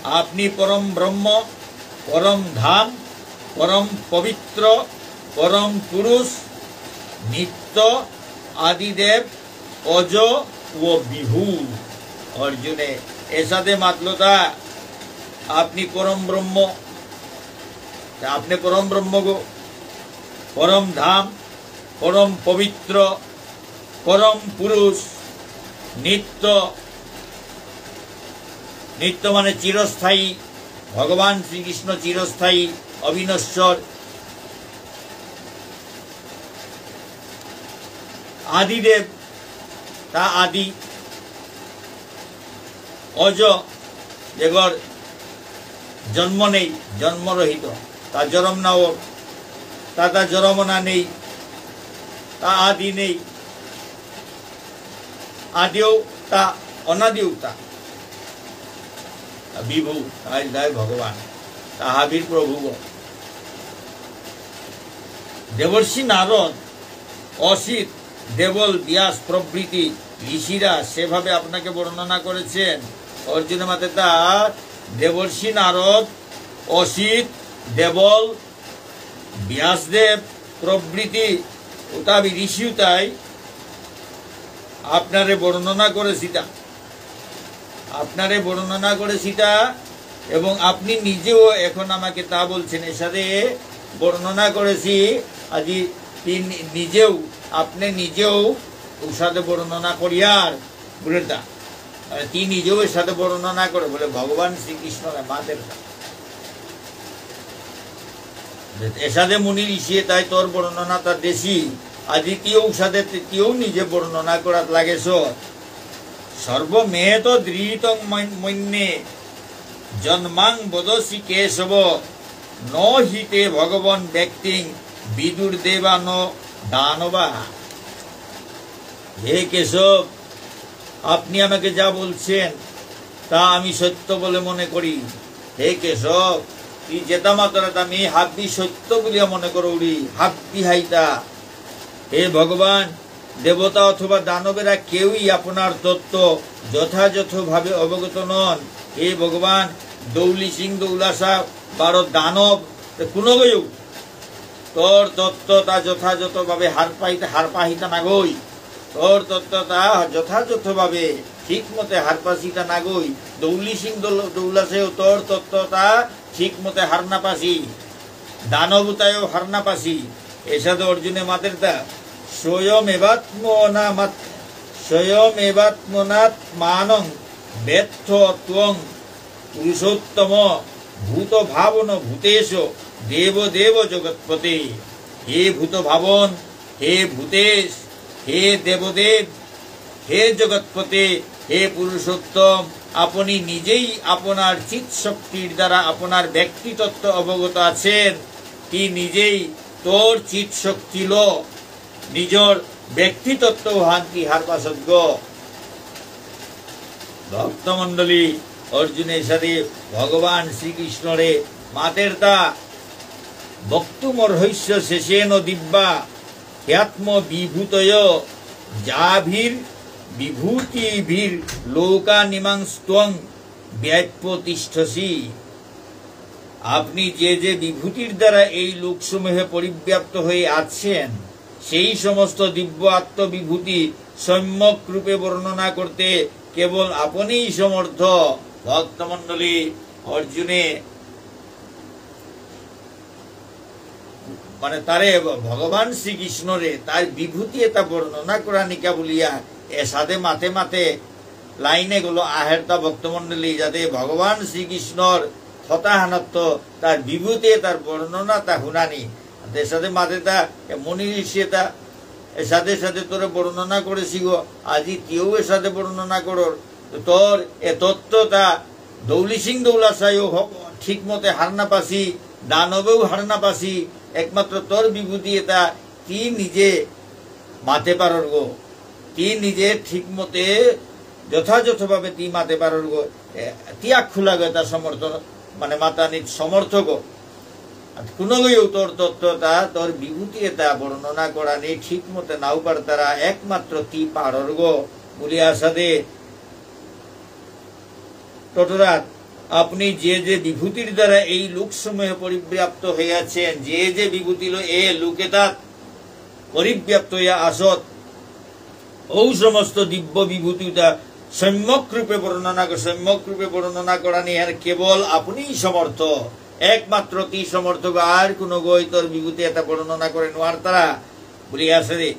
আপনি পরম ব্রহ্ম, পরম ধাম, পরম পবিত্র, পরম পুরুষ, নিত্য, আদিদেব, অজ ও বিভু। অর্জুনে এসাদে মাতলতা, আপনি পরম ব্রহ্ম, তা আপনি পরম ব্রহ্ম গো, পরম ধাম, পরম পবিত্র, পরম পুরুষ, নিত্য, নিত্য মানে চিরস্থায়ী, ভগবান শ্রীকৃষ্ণ চিরস্থায়ী, অবিনশ্বর, আদিদেব, তা আদি, অজ, যেগর জন্ম নেই, জন্মরহিত, তা জরম না অর, তা তা জরম না নেই, তা আদি নেই, আদিও তা, অনাদিও তা, তা বিভু, তাই তাই ভগবান, তা হাবির প্রভু গো। দেবর্ষি নারদ, অসিত, দেবল, ব্যাস প্রভৃতি ঋষিরা সেভাবে আপনাকে বর্ণনা করেছেন। অর্জুন মাতেতা দেবর্ষি নারদ, অসিত, দেবল, ব্যাসদেব প্রভৃতি উতাবি ঋষি উতাই আপনারে বর্ণনা করেসিতা। আপনারে বর্ণনা করেসিতা, এবং আপনি নিজেও এখন আমাকে তা বলছেন, এসাদে বর্ণনা করেসি, আজি তি নি-, নিজেও, আপনি নিজেও ঔসাদে বর্ণনা করিয়ার বুলেতা। মানে, তি নিজেও এসাদে বর্ণনা করে বুলে ভগবান শ্রীকৃষ্ণরে মাতের। এসাদে মুনি ঋষিয়ে তাই তোর বর্ণনাতা দেসি, আজি তিও ঔসাদে তি-, তিও নিজে বর্ণনা করাত লাগেস। সর্বমেতদৃতং মন-, মন্যে জন্মাং বদসি কেশব, ন হি তে ভগবন ব্যক্তিং বিদুর্দেবা ন দানবা। হে কেশব, আপনি আমাকে যা বলছেন, তা আমি সত্য বলে মনে করি। হে কেশব, তি যেতা মাতরাতা মি হাব্বি সত্য বুলিয়া মনে করৌরি, হাব্বি হাইতা। হে ভগবান, দেবতা অথবা দানবেরা কেউই আপনার তত্ত্ব যথাযথভাবে অবগত নন। হে ভগবান, দৌলি সিং দৌলাসা বারো দানব, তে কুনগয়ু তোর তত্ত্বতা যথাযথভাবে হারপাইতে, হারপাহিতা নাগই। তোর তত্ত্বতা যথাযথভাবে ঠিক মতে হারপাসিতা নাগই। দৌলি সিং দৌল-, দৌলাসেও তোর তত্ত্বতা ঠিক মতে হার না পাসি। দানবতায়ও হার না পাসি। এসাদে অর্জুনে মাতেরতা, স্বয়মেবাত্মনামাত-, স্বয়মেবাত্মনাত্মানং বেত্থ ত্বং পুরুষোত্তম ভূত ভাবন ভূতেশ দেব দেব জগৎপতে। হে ভূত ভাবন, হে ভূতেশ, হে দেবদেব, হে জগৎপতে, হে পুরুষোত্তম, আপনি নিজেই আপনার চিৎ শক্তির দ্বারা আপনার ব্যক্তিতত্ত্ব অবগত আছেন। তি নিজেই তোর চিৎ শক্তিল নিজর ব্যক্তিতত্ত্ব হান্তি হারপাসত গ। ভক্তমণ্ডলী, অর্জুনে এসাদে ভগবান শ্রীকৃষ্ণরে মাতেরতা, বক্তুমর্হস্য শেষেণ দিব্যা হ্যাত্ম বিভূতয় যাভির বিভূতিভির লোকানিমাংস্ত্বং ব্যাপ্য তিষ্ঠসি। আপনি যে যে বিভূতির দ্বারা এই লোকসমূহে পরিব্যাপ্ত হয়ে আছেন, সেই সমস্ত দিব্য আত্মবিভূতি সম্যক রূপে বর্ণনা করতে কেবল আপনিই সমর্থ। ভক্তমণ্ডলী, অর্জুনে মানে তারে ভ-, ভগবান শ্রীকৃষ্ণরে তার বিভূতি এতা বর্ণনা করানিকা বুলিয়া এসাদে মাতে মাতে লাইনে গলো আহেরতা ভক্তমণ্ডলী, যাতে ভগবান শ্রীকৃষ্ণর থতাহানত্ত তার বিভূতি এতার বর্ণনা তা হুনানি। এসাদে মাতে তা এ মুনি ঋষি এতা এসাদে এসাদে তোরে বর্ণনা করেসি গো, আজি তিও এসাদে বর্ণনা করর। তো তোর এ তত্ত্বতা দৌলি সিং দৌলাসায়ও হ-, ঠিক মতে হার না পাসি, দানবেও হার না পাসি, একমাত্র তোর বিভূতি এতা তি নিজে মাতে পারর গো, তি নিজে ঠিক মতে যথাযথভাবে তি মাতে পারর গো, এ, তি আখুলা গো এতা সমর্থ, মানে মাতানিত সমর্থ গো। আর কোনো গো তোর তত্ত্বতা, তোর বিভূতি এতা বর্ণনা করানি ঠিক মতে নাও পারতারা, একমাত্র তি পারর গো, বুলিয়া এসাদে ততরাত আপনি যে যে বিভূতির দ্বারা এই লোকসমূহে পরিব্যাপ্ত হইয়াছেন, যে যে বিভূতিলো এ লোকেতাত পরিব্যাপ্ত হইয়া আসত, ঔ সমস্ত দিব্য বিভূতিতা সম্যক রূপে বর্ণনা ক-, সম্যক রূপে বর্ণনা করানি এর কেবল আপনিই সমর্থ, একমাত্র তি সমর্থ, আর কোনো গই তোর বিভূতি এতা বর্ণনা করে নোয়ারতারা। বুলিয়া এসাদে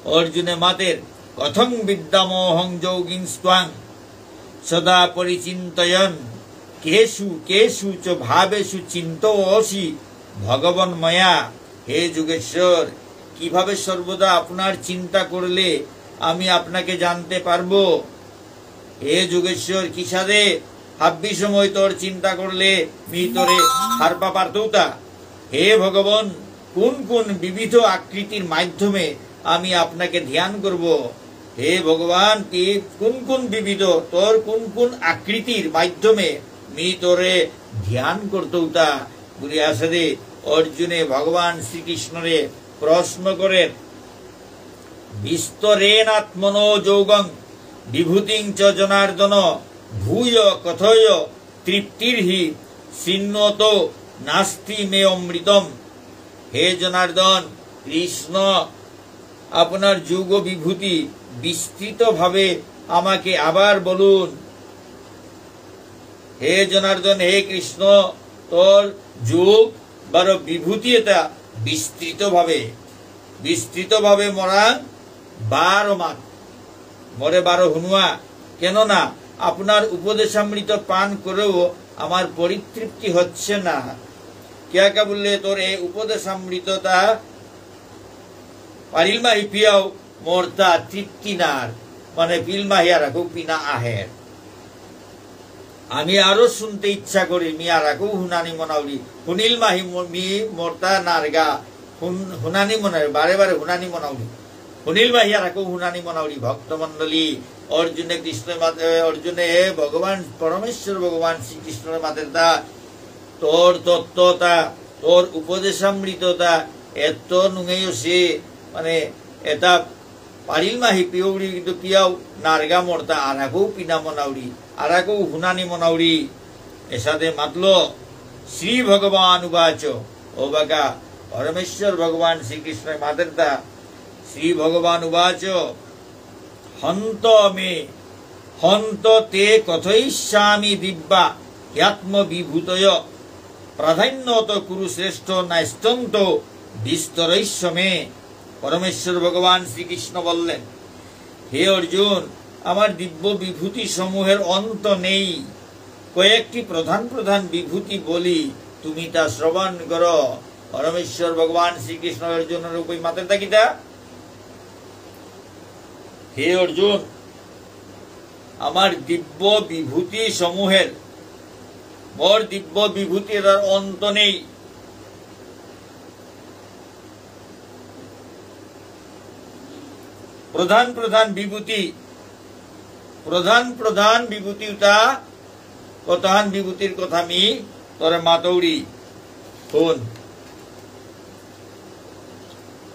অর্জুনে মাতের, "কথং বিদ্যামহং যোগিংস্ত্বাং সদা পরিচিন্তয়ন, কেষু কেষু চ ভাবেষু চিন্তোঽসি ভগবন্ময়া।" হে যোগেশ্বর, কিভাবে সর্বদা আপনার চিন্তা করলে আমি আপনাকে জানতে পারবো? হে যোগেশ্বর, কিসাদে হাব্বি সময় তোর চিন্তা করলে মি তোরে হারপা পারতৌতা? হে ভগবান, কোন কোন বিবিধ আকৃতির মাধ্যমে আমি আপনাকে ধ্যান করব? হে ভগবান, তি কোন কোন বিবিধ, তোর কোন কোন আকৃতির মাধ্যমে মি তোরে ধ্যান করতৌতা? বুলিয়া এসাদে অর্জুনে ভগবান শ্রীকৃষ্ণরে প্রশ্ন করের। বিস্তরেণাত্মনো যোগং বিভূতিং চ জনার্দন, ভূয় কথয় তৃপ্তির্হি চিন্যতো নাস্তি মে অমৃতম। হে জনার্দন, কৃষ্ণ, আপনার যোগ বিভূতি বিস্তৃতভাবে আমাকে আবার বলুন। হে জনার্দন, হে কৃষ্ণ, তোর যোগ বারো বিভূতি এতা বিস্তৃতভাবে, বিস্তৃতভাবে মোরাং বারো মাত, মোরে বারো হুনুয়া। কেননা আপনার উপদেশামৃত পান করেও আমার পরিতৃপ্তি হচ্ছে না। কিয়াকা বুললে, তোর এই উপদেশামৃততা পারিল মাহি পিয়াও মোরতা তৃপ্তি নার, মানে পিল মাহি আরাকৌ পিনা আহের। আমি আরো শুনতে ইচ্ছা করি, মি আরাকৌ হুনানি মনাউরি। হুনিল মাহি ম-, মি মোরতা নারগা, হুন-, হুনানি মনাউরি, বারে বারে হুনানি মনাউরি। হুনিল মাহি আরাকৌ হুনানি মনাউরি। ভক্তমণ্ডলী, অর্জুনে কৃষ্ণ মাতে, অর্জুনে ভগবান, পরমেশ্বর ভগবান শ্রীকৃষ্ণর মাতেরতা, তোর তত্ত্বতা, তোর উপদেশামৃততা, এত নুঙেই সে, মানে, এতা পারিল মাহি পিয়ৌরি কিন্তু পিয়াও নারগা মোরতা আরাকৌ পিনা মনাউরি, আরাকৌ হুনানি মনাউরি। এসাদে মাতল, শ্রী ভগবান উবাচ, ও বাকা পরমেশ্বর ভগবান শ্রীকৃষ্ণ মাতেরতা, শ্রী ভগবান উবাচ, হন্ত মে, হন্ত তে কথয়িষ্যামি দিব্যা হ্যাত্মবিভূতয়, প্রাধান্যত কুরু শ্রেষ্ঠ নাস্ত্যন্ত বিস্তরয়িষ্য মে। পরমেশ্বর ভগবান শ্রীকৃষ্ণ বললেন, হে অর্জুন, আমার দিব্য বিভূতি সমূহের অন্ত নেই। কয়েকটি প্রধান প্রধান বিভূতি বলি, তুমি তা শ্রবণ করো। পরমেশ্বর ভগবান শ্রীকৃষ্ণ অর্জুনরে কই মাতেরতা কিতা? হে অর্জুন, আমার দিব্য বিভূতি সমূহের, মোর দিব্য বিভূতির আর অন্ত নেই। প্রধান প্রধান বিভূতি, প্রধান প্রধান বিভূতি উতা, কতহান বিভূতির কথা মি তোরে মাতৌরি। হুন।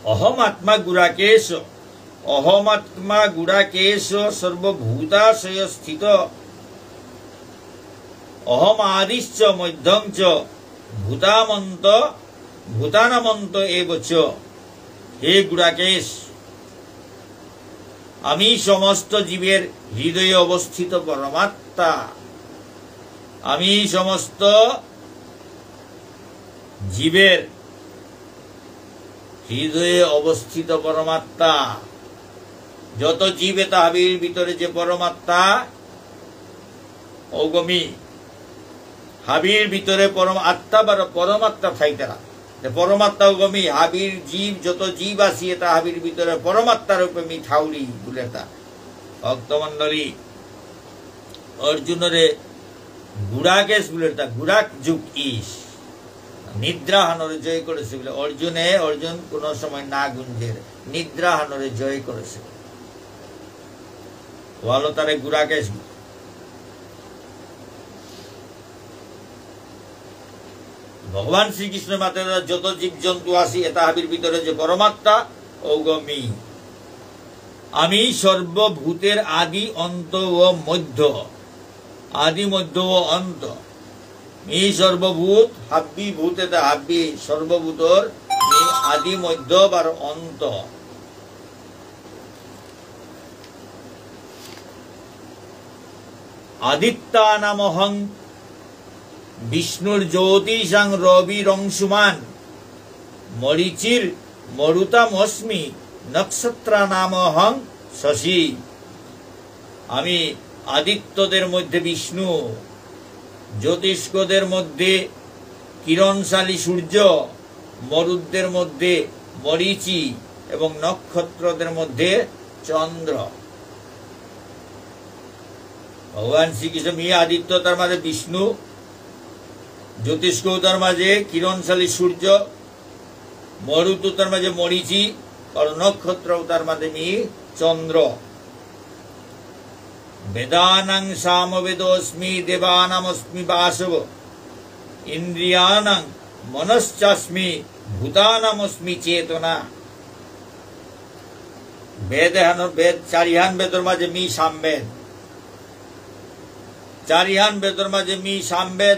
অহমাত্মা গুড়াকেশ, অহমাত্মা গুড়াকেশ সর্বভূতাশয় স্থিত। অহম আদিশ্চ মধ্যং চ ভূতামন্ত, ভূতানামন্ত এব চ। হে গুড়াকেশ, আমি সমস্ত জীবের হৃদয়ে অবস্থিত পরমাত্মা। আমি সমস্ত জীবের হৃদয়ে অবস্থিত পরমাত্মা। যত জীব এতা হাবির ভিতরে যে পরমাত্মা, ঔগ মি। হাবির ভিতরে পরম আত্মা বারো পরমাত্মা থাইতারা। তে পরমাত্মা ঔগ মি, হাবির জীব, যত জীব আসি এতা হাবির ভিতরে পরমাত্মা রূপে মি থাউরি বুলেতা। ভক্তমণ্ডলী, অর্জুনরে গুড়াকেশ বুলেতা, গুড়াক যুগ ইস। নিদ্রাহানরে জয় করেসে বুলে। অর্জুনে, অর্জুন কোনো সময় না গুঞ্জের, নিদ্রাহানরে জয় করেসে। ওয়ালো তারে গুড়াকেশ। ভগবান শ্রীকৃষ্ণ মাতের যত জীবজন্তু আসি, এতা হাবির ভিতরে যে পরমাত্মা, ঔগ মি। আমি সর্বভূতের আদি, অন্ত ও মধ্য। আদি, মধ্য ও অন্ত। মি সর্বভূত, হাব্বি ভূত এতা হাব্বি সর্বভূতর, মি আদি, মধ্য আর অন্ত। আদিত্যানামহং বিষ্ণুর্জ্যোতিষাং রবিরংশুমান্। মরীচির্মরুতামস্মি নক্ষত্রানামহং শশী। আমি আদিত্যদের মধ্যে বিষ্ণু, জ্যোতিষ্কদের মধ্যে কিরণশালী সূর্য, মরুতদের মধ্যে মরীচি এবং নক্ষত্রদের মধ্যে চন্দ্র। ভগবান শ্রীকৃষ্ণ মি আদিত্য, তার মাঝে বিষ্ণু, জ্যোতিষ্ক, তার মাঝে কিরণশালী সূর্য, মরুত, তার মাঝে মরীচি, আর নক্ষত্র, তার মাঝে মি চন্দ্র। বেদানাং সামবেদোস্মি, দেবানামস্মি বাসব, ইন্দ্রিয়াণাং মনশ্চাস্মি, ভূতানামস্মি চেতনা। বেদ এহান, বেদ, চারিহান বেদর মাঝে মি সামবেদ। চারিহান বেদর মাঝে মি সামবেদ।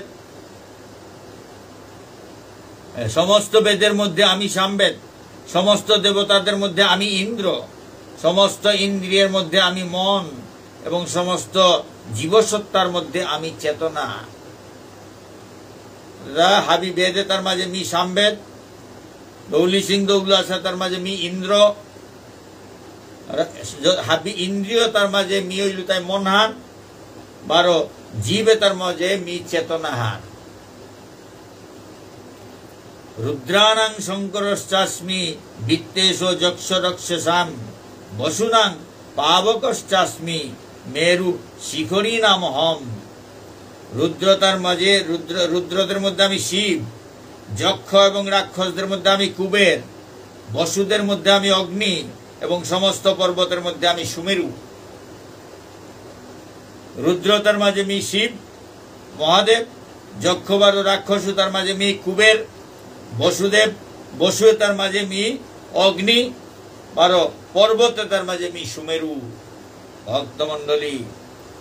এ, সমস্ত বেদের মধ্যে আমি সামবেদ, সমস্ত দেবতাদের মধ্যে আমি ইন্দ্র, সমস্ত ইন্দ্রিয়ের মধ্যে আমি মন, এবং সমস্ত জীবসত্তার মধ্যে আমি চেতনা। রা হাবি বেদ এতার মাঝে মি সামবেদ, দৌলি সিং দৌলা আছে তার মাঝে মি ইন্দ্র, রা-, জ-, হাবি ইন্দ্রিয় তার মাঝে মি হইল তাই মনহান, বারো জীব এতার মাঝে মি চেতনাহান। রুদ্রাণাং শঙ্করশ্চাস্মি বিত্তেশ যক্ষরক্ষসাম বসূনাং পাবকশ্চাস্মি মেরু শিখরীণামহম। রুদ্রতার মাঝে, রুদ্র, রুদ্রদের মধ্যে আমি শিব, যক্ষ এবং রাক্ষসদের মধ্যে আমি কুবের, বসুদের মধ্যে আমি অগ্নি এবং সমস্ত পর্বতের মধ্যে আমি সুমেরু। রুদ্রতার মাঝে মি শিব, মহাদেব, যক্ষ বারো রাক্ষস তার মাঝে মি কুবের, বসুদেব, বসু তার মাঝে মি অগ্নি, বারো পর্বত তার মাঝে মি সুমেরু। ভক্তমণ্ডলী,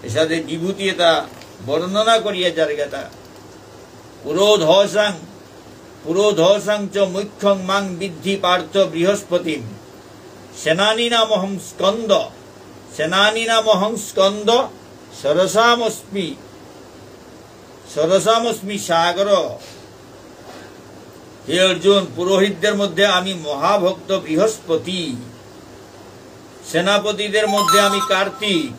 এসাদে বিভূতি এতা বর্ণনা করিয়া যারগাতা। পুরোধসাং, পুরোধসাং চ মুখ্যং মাং বিদ্ধি পার্থ বৃহস্পতিম। সেনানীনামহং স্কন্দ, সেনানীনামহং স্কন্দ, সরসামস্মি, সরসামস্মি সাগর। হে অর্জুন, পুরোহিতদের মধ্যে আমি মহাভক্ত বৃহস্পতি, সেনাপতিদের মধ্যে আমি কার্তিক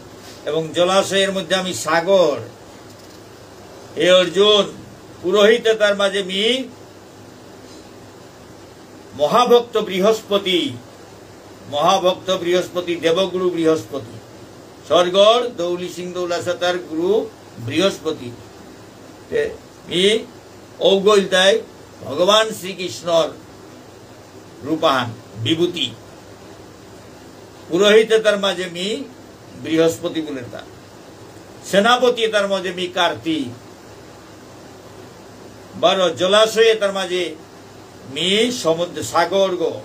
এবং জলাশয়ের মধ্যে আমি সাগর। হে অর্জুন, পুরোহিত তার মাঝে মি মহাভক্ত বৃহস্পতি, মহাভক্ত বৃহস্পতি, দেবগুরু বৃহস্পতি, স্বর্গর দৌলি সিং দৌলাসাতার গুরু বৃহস্পতি। তে মি ঔগ ইলতাই ভগবান শ্রীকৃষ্ণর রূপহান, বিভূতি। পুরোহিত তার মাঝে মি বৃহস্পতি বুলের তা। সেনাপতি তার মাঝে মি কার্তিক। বারো জলাশয় তার মাঝে মি সমুদ্র, সাগর গো,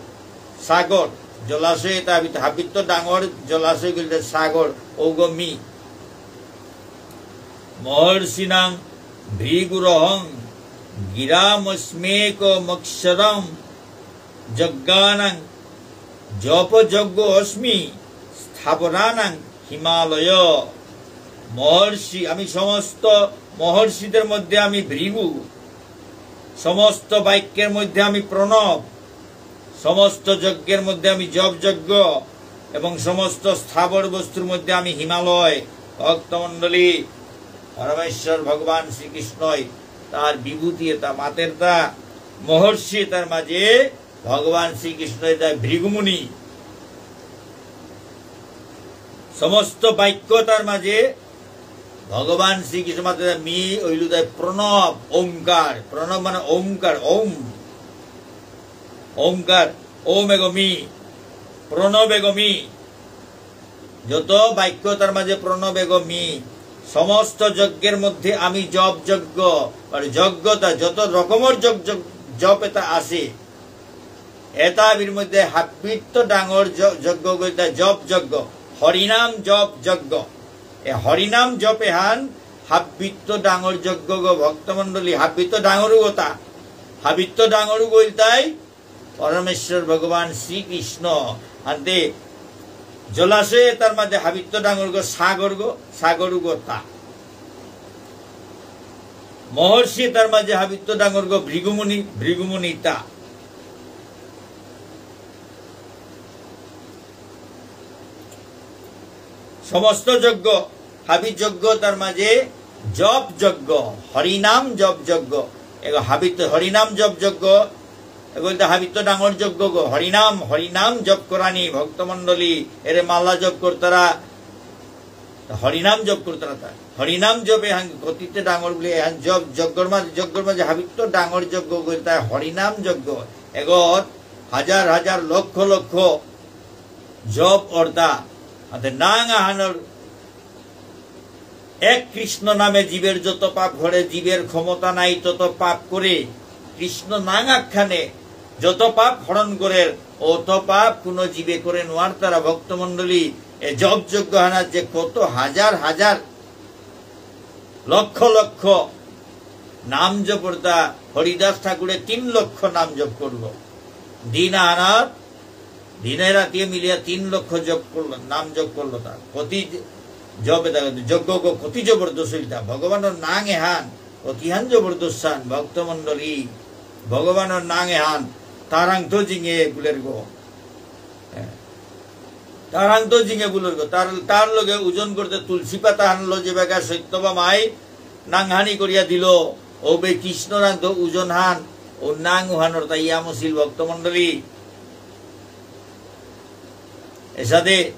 সাগর। জলাশয় তা হাবিত, হাবিত ডাঙর জলাশয় গুলিতে সাগর, ঔগ মি। মহর্ষিণাং ভৃগুরহং গিরামস্ম্যেকমক্ষরম। যজ্ঞানাং জপ যজ্ঞ অস্মি স্থাবরানাং হিমালয়। মহর্ষি, আমি সমস্ত মহর্ষিদের মধ্যে আমি ভৃগু, সমস্ত বাক্যের মধ্যে আমি প্রণব, সমস্ত যজ্ঞের মধ্যে আমি জপ যজ্ঞ, এবং সমস্ত স্থাবর বস্তুর মধ্যে আমি হিমালয়। ভক্তমণ্ডলী, পরমেশ্বর ভগবান শ্রীকৃষ্ণই তার বিভূতি এতা মাতের তা মহর্ষি তার মাঝে ভগবান শ্রীকৃষ্ণ এতা ভৃগুমুনি। সমস্ত বাক্য তার মাঝে ভগবান শ্রীকৃষ্ণ মাতের তা মি ঐলু তাই প্রণব ওঙ্কার। প্রণব মানে ওঙ্কার, ওম। ওঙ্কার, ওম এগ মি, প্রণব এগ মি। যত বাক্য তার মাঝে প্রণব এগ মি। সমস্ত যজ্ঞের মধ্যে আমি জপ যজ্ঞ, মানে যজ্ঞতা যত রকমের যজ্ঞ, জপ এতা আছে, এতা আবির মধ্যে হাবিত্ত ডাঙর য-, যজ্ঞগ ইলতাই জপ যজ্ঞ, হরিনাম জপ যজ্ঞ। এ হরিনাম জপ এহান হাবিত্ত ডাঙর যজ্ঞগ ভক্তমণ্ডলী, হাবিত্ত ডাঙরগ তা, হাবিত্ত ডাঙরগ ইলতাই পরমেশ্বর ভগবান শ্রীকৃষ্ণ। আনতে জলাশয় তার মাঝে হাবিত্ত ডাঙরগ সাগরগ, সাগরগ তা। মহর্ষি তার মাঝে হাবিত্ত ডাঙরগ ভৃগুমুনি, ভৃগুমুনি তা। সমস্ত যজ্ঞ, হাবি যজ্ঞ তার মাঝে জপ যজ্ঞ, হরিনাম জপ যজ্ঞ। এগ হাবিত হরিনাম জপ যজ্ঞ, এগ ইলতাই হাবিত্ত ডাঙর যজ্ঞগ। হরিনাম, হরিনাম জপ করানি ভক্তমণ্ডলী, এরে মালা জপ করতারা। হরিনাম জপ করতারা তা। হরিনাম জপ এহান কতিতে ডাঙর বুলে, এহান জপ যজ্ঞর মাঝে, যজ্ঞর মাঝে হাবিত্ত ডাঙর যজ্ঞগ ইলতাই হরিনাম যজ্ঞ। এগত হাজার হাজার লক্ষ লক্ষ জপ অরতা। আতে নাঙ আহানর এক কৃষ্ণ নামে জীবের যত পাপ ঘরে, জীবের ক্ষমতা নাই তত পাপ করে। কৃষ্ণ নাঙ আহানে যত পাপ হরণ করের, অত পাপ কোনো জীবে করে নোয়ারতারা। ভক্তমণ্ডলী, এ জপ যজ্ঞ হানাত যে কত হাজার হাজার লক্ষ লক্ষ নাম জপ অরতা। হরিদাস ঠাকুরে তিন লক্ষ নাম জপ করল। দিন আহানাত, দিনে রাতিয়ে মিলিয়া তিন লক্ষ জপ করল, নাম জপ করল তা। কতি জ-, জপ এতা, যজ্ঞগ কতি জবরদস্ত ইলতা। ভগবানর নাঙ এহান অতিহান জবরদস্ত হান ভক্তমণ্ডলী, ভগবানর নাঙ এহান তারাং তো জিঙে বুলের গো। হ্যাঁ। তারাং তো জিঙে বুলের গো। তার, তার লগে ওজন করতে তুলসী পাতা হান লো যে বেগা সত্যভামাই নাঙহানি করিয়া দিল। ও বে কৃষ্ণরাং তো ওজন হান, ও নাঙ উহানর তাই ইয়ামসিল ভক্তমণ্ডলী। এসাদে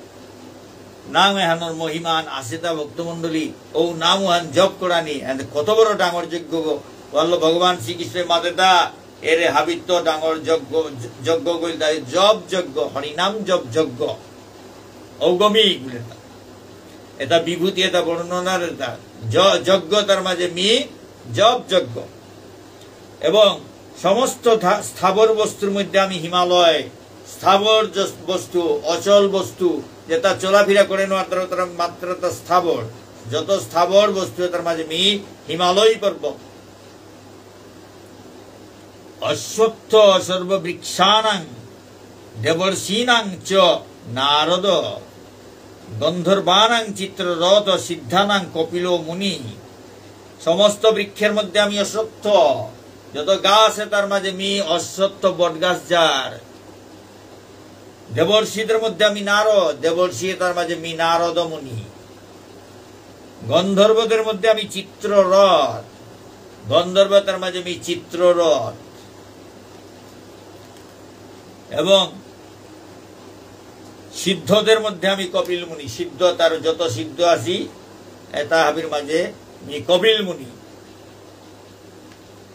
নাঙ এহানর মহিমান আছে তা ভক্তমণ্ডলী, ও নাঙ উহান জপ করানি, and কত বড় ডাঙর যজ্ঞ গো। বলল ভগবান শ্রীকৃষ্ণ মাতেতা, এরে হাবিত্ত ডাঙর যজ্ঞ, যজ্ঞ কইল তাই জপ যজ্ঞ, হরিনাম জপ যজ্ঞ। ঔগমি বুলেতা। এটা বিভূতি, এটা বর্ণনার এটা। য-, যজ্ঞ তার মাঝে মি জপ যজ্ঞ। এবং সমস্ত ধা-, স্থাবর বস্তুর মধ্যে আমি হিমালয়, স্থাবর যস-, বস্তু, অচল বস্তু, যেটা চলাফেরা করে না, মাত্র, মাত্র তা স্থাবর। যত স্থাবর বস্তু, তার মাঝে মি হিমালয় পর্বত। অশ্বত্থ সর্ববৃক্ষাণাং দেবর্ষীণাং চ নারদ গন্ধর্বাণাং চিত্ররথ সিদ্ধানাং কপিল মুনি। সমস্ত বৃক্ষের মধ্যে আমি অশ্বত্থ, যত গাছ আছে তার মাঝে মি অশ্বত্থ বট গাছ যার। দেবর্ষিদের মধ্যে আমি নারদ, দেবর্ষি তার মাঝে মি নারদ মুনি। গন্ধর্বদের মধ্যে আমি চিত্ররথ, গন্ধর্ব তার মাঝে মি চিত্ররথ। এবং সিদ্ধদের মধ্যে আমি কপিল মুনি, সিদ্ধ তার যত সিদ্ধ আছি, এটা হাবির মাঝে মি কপিল মুনি।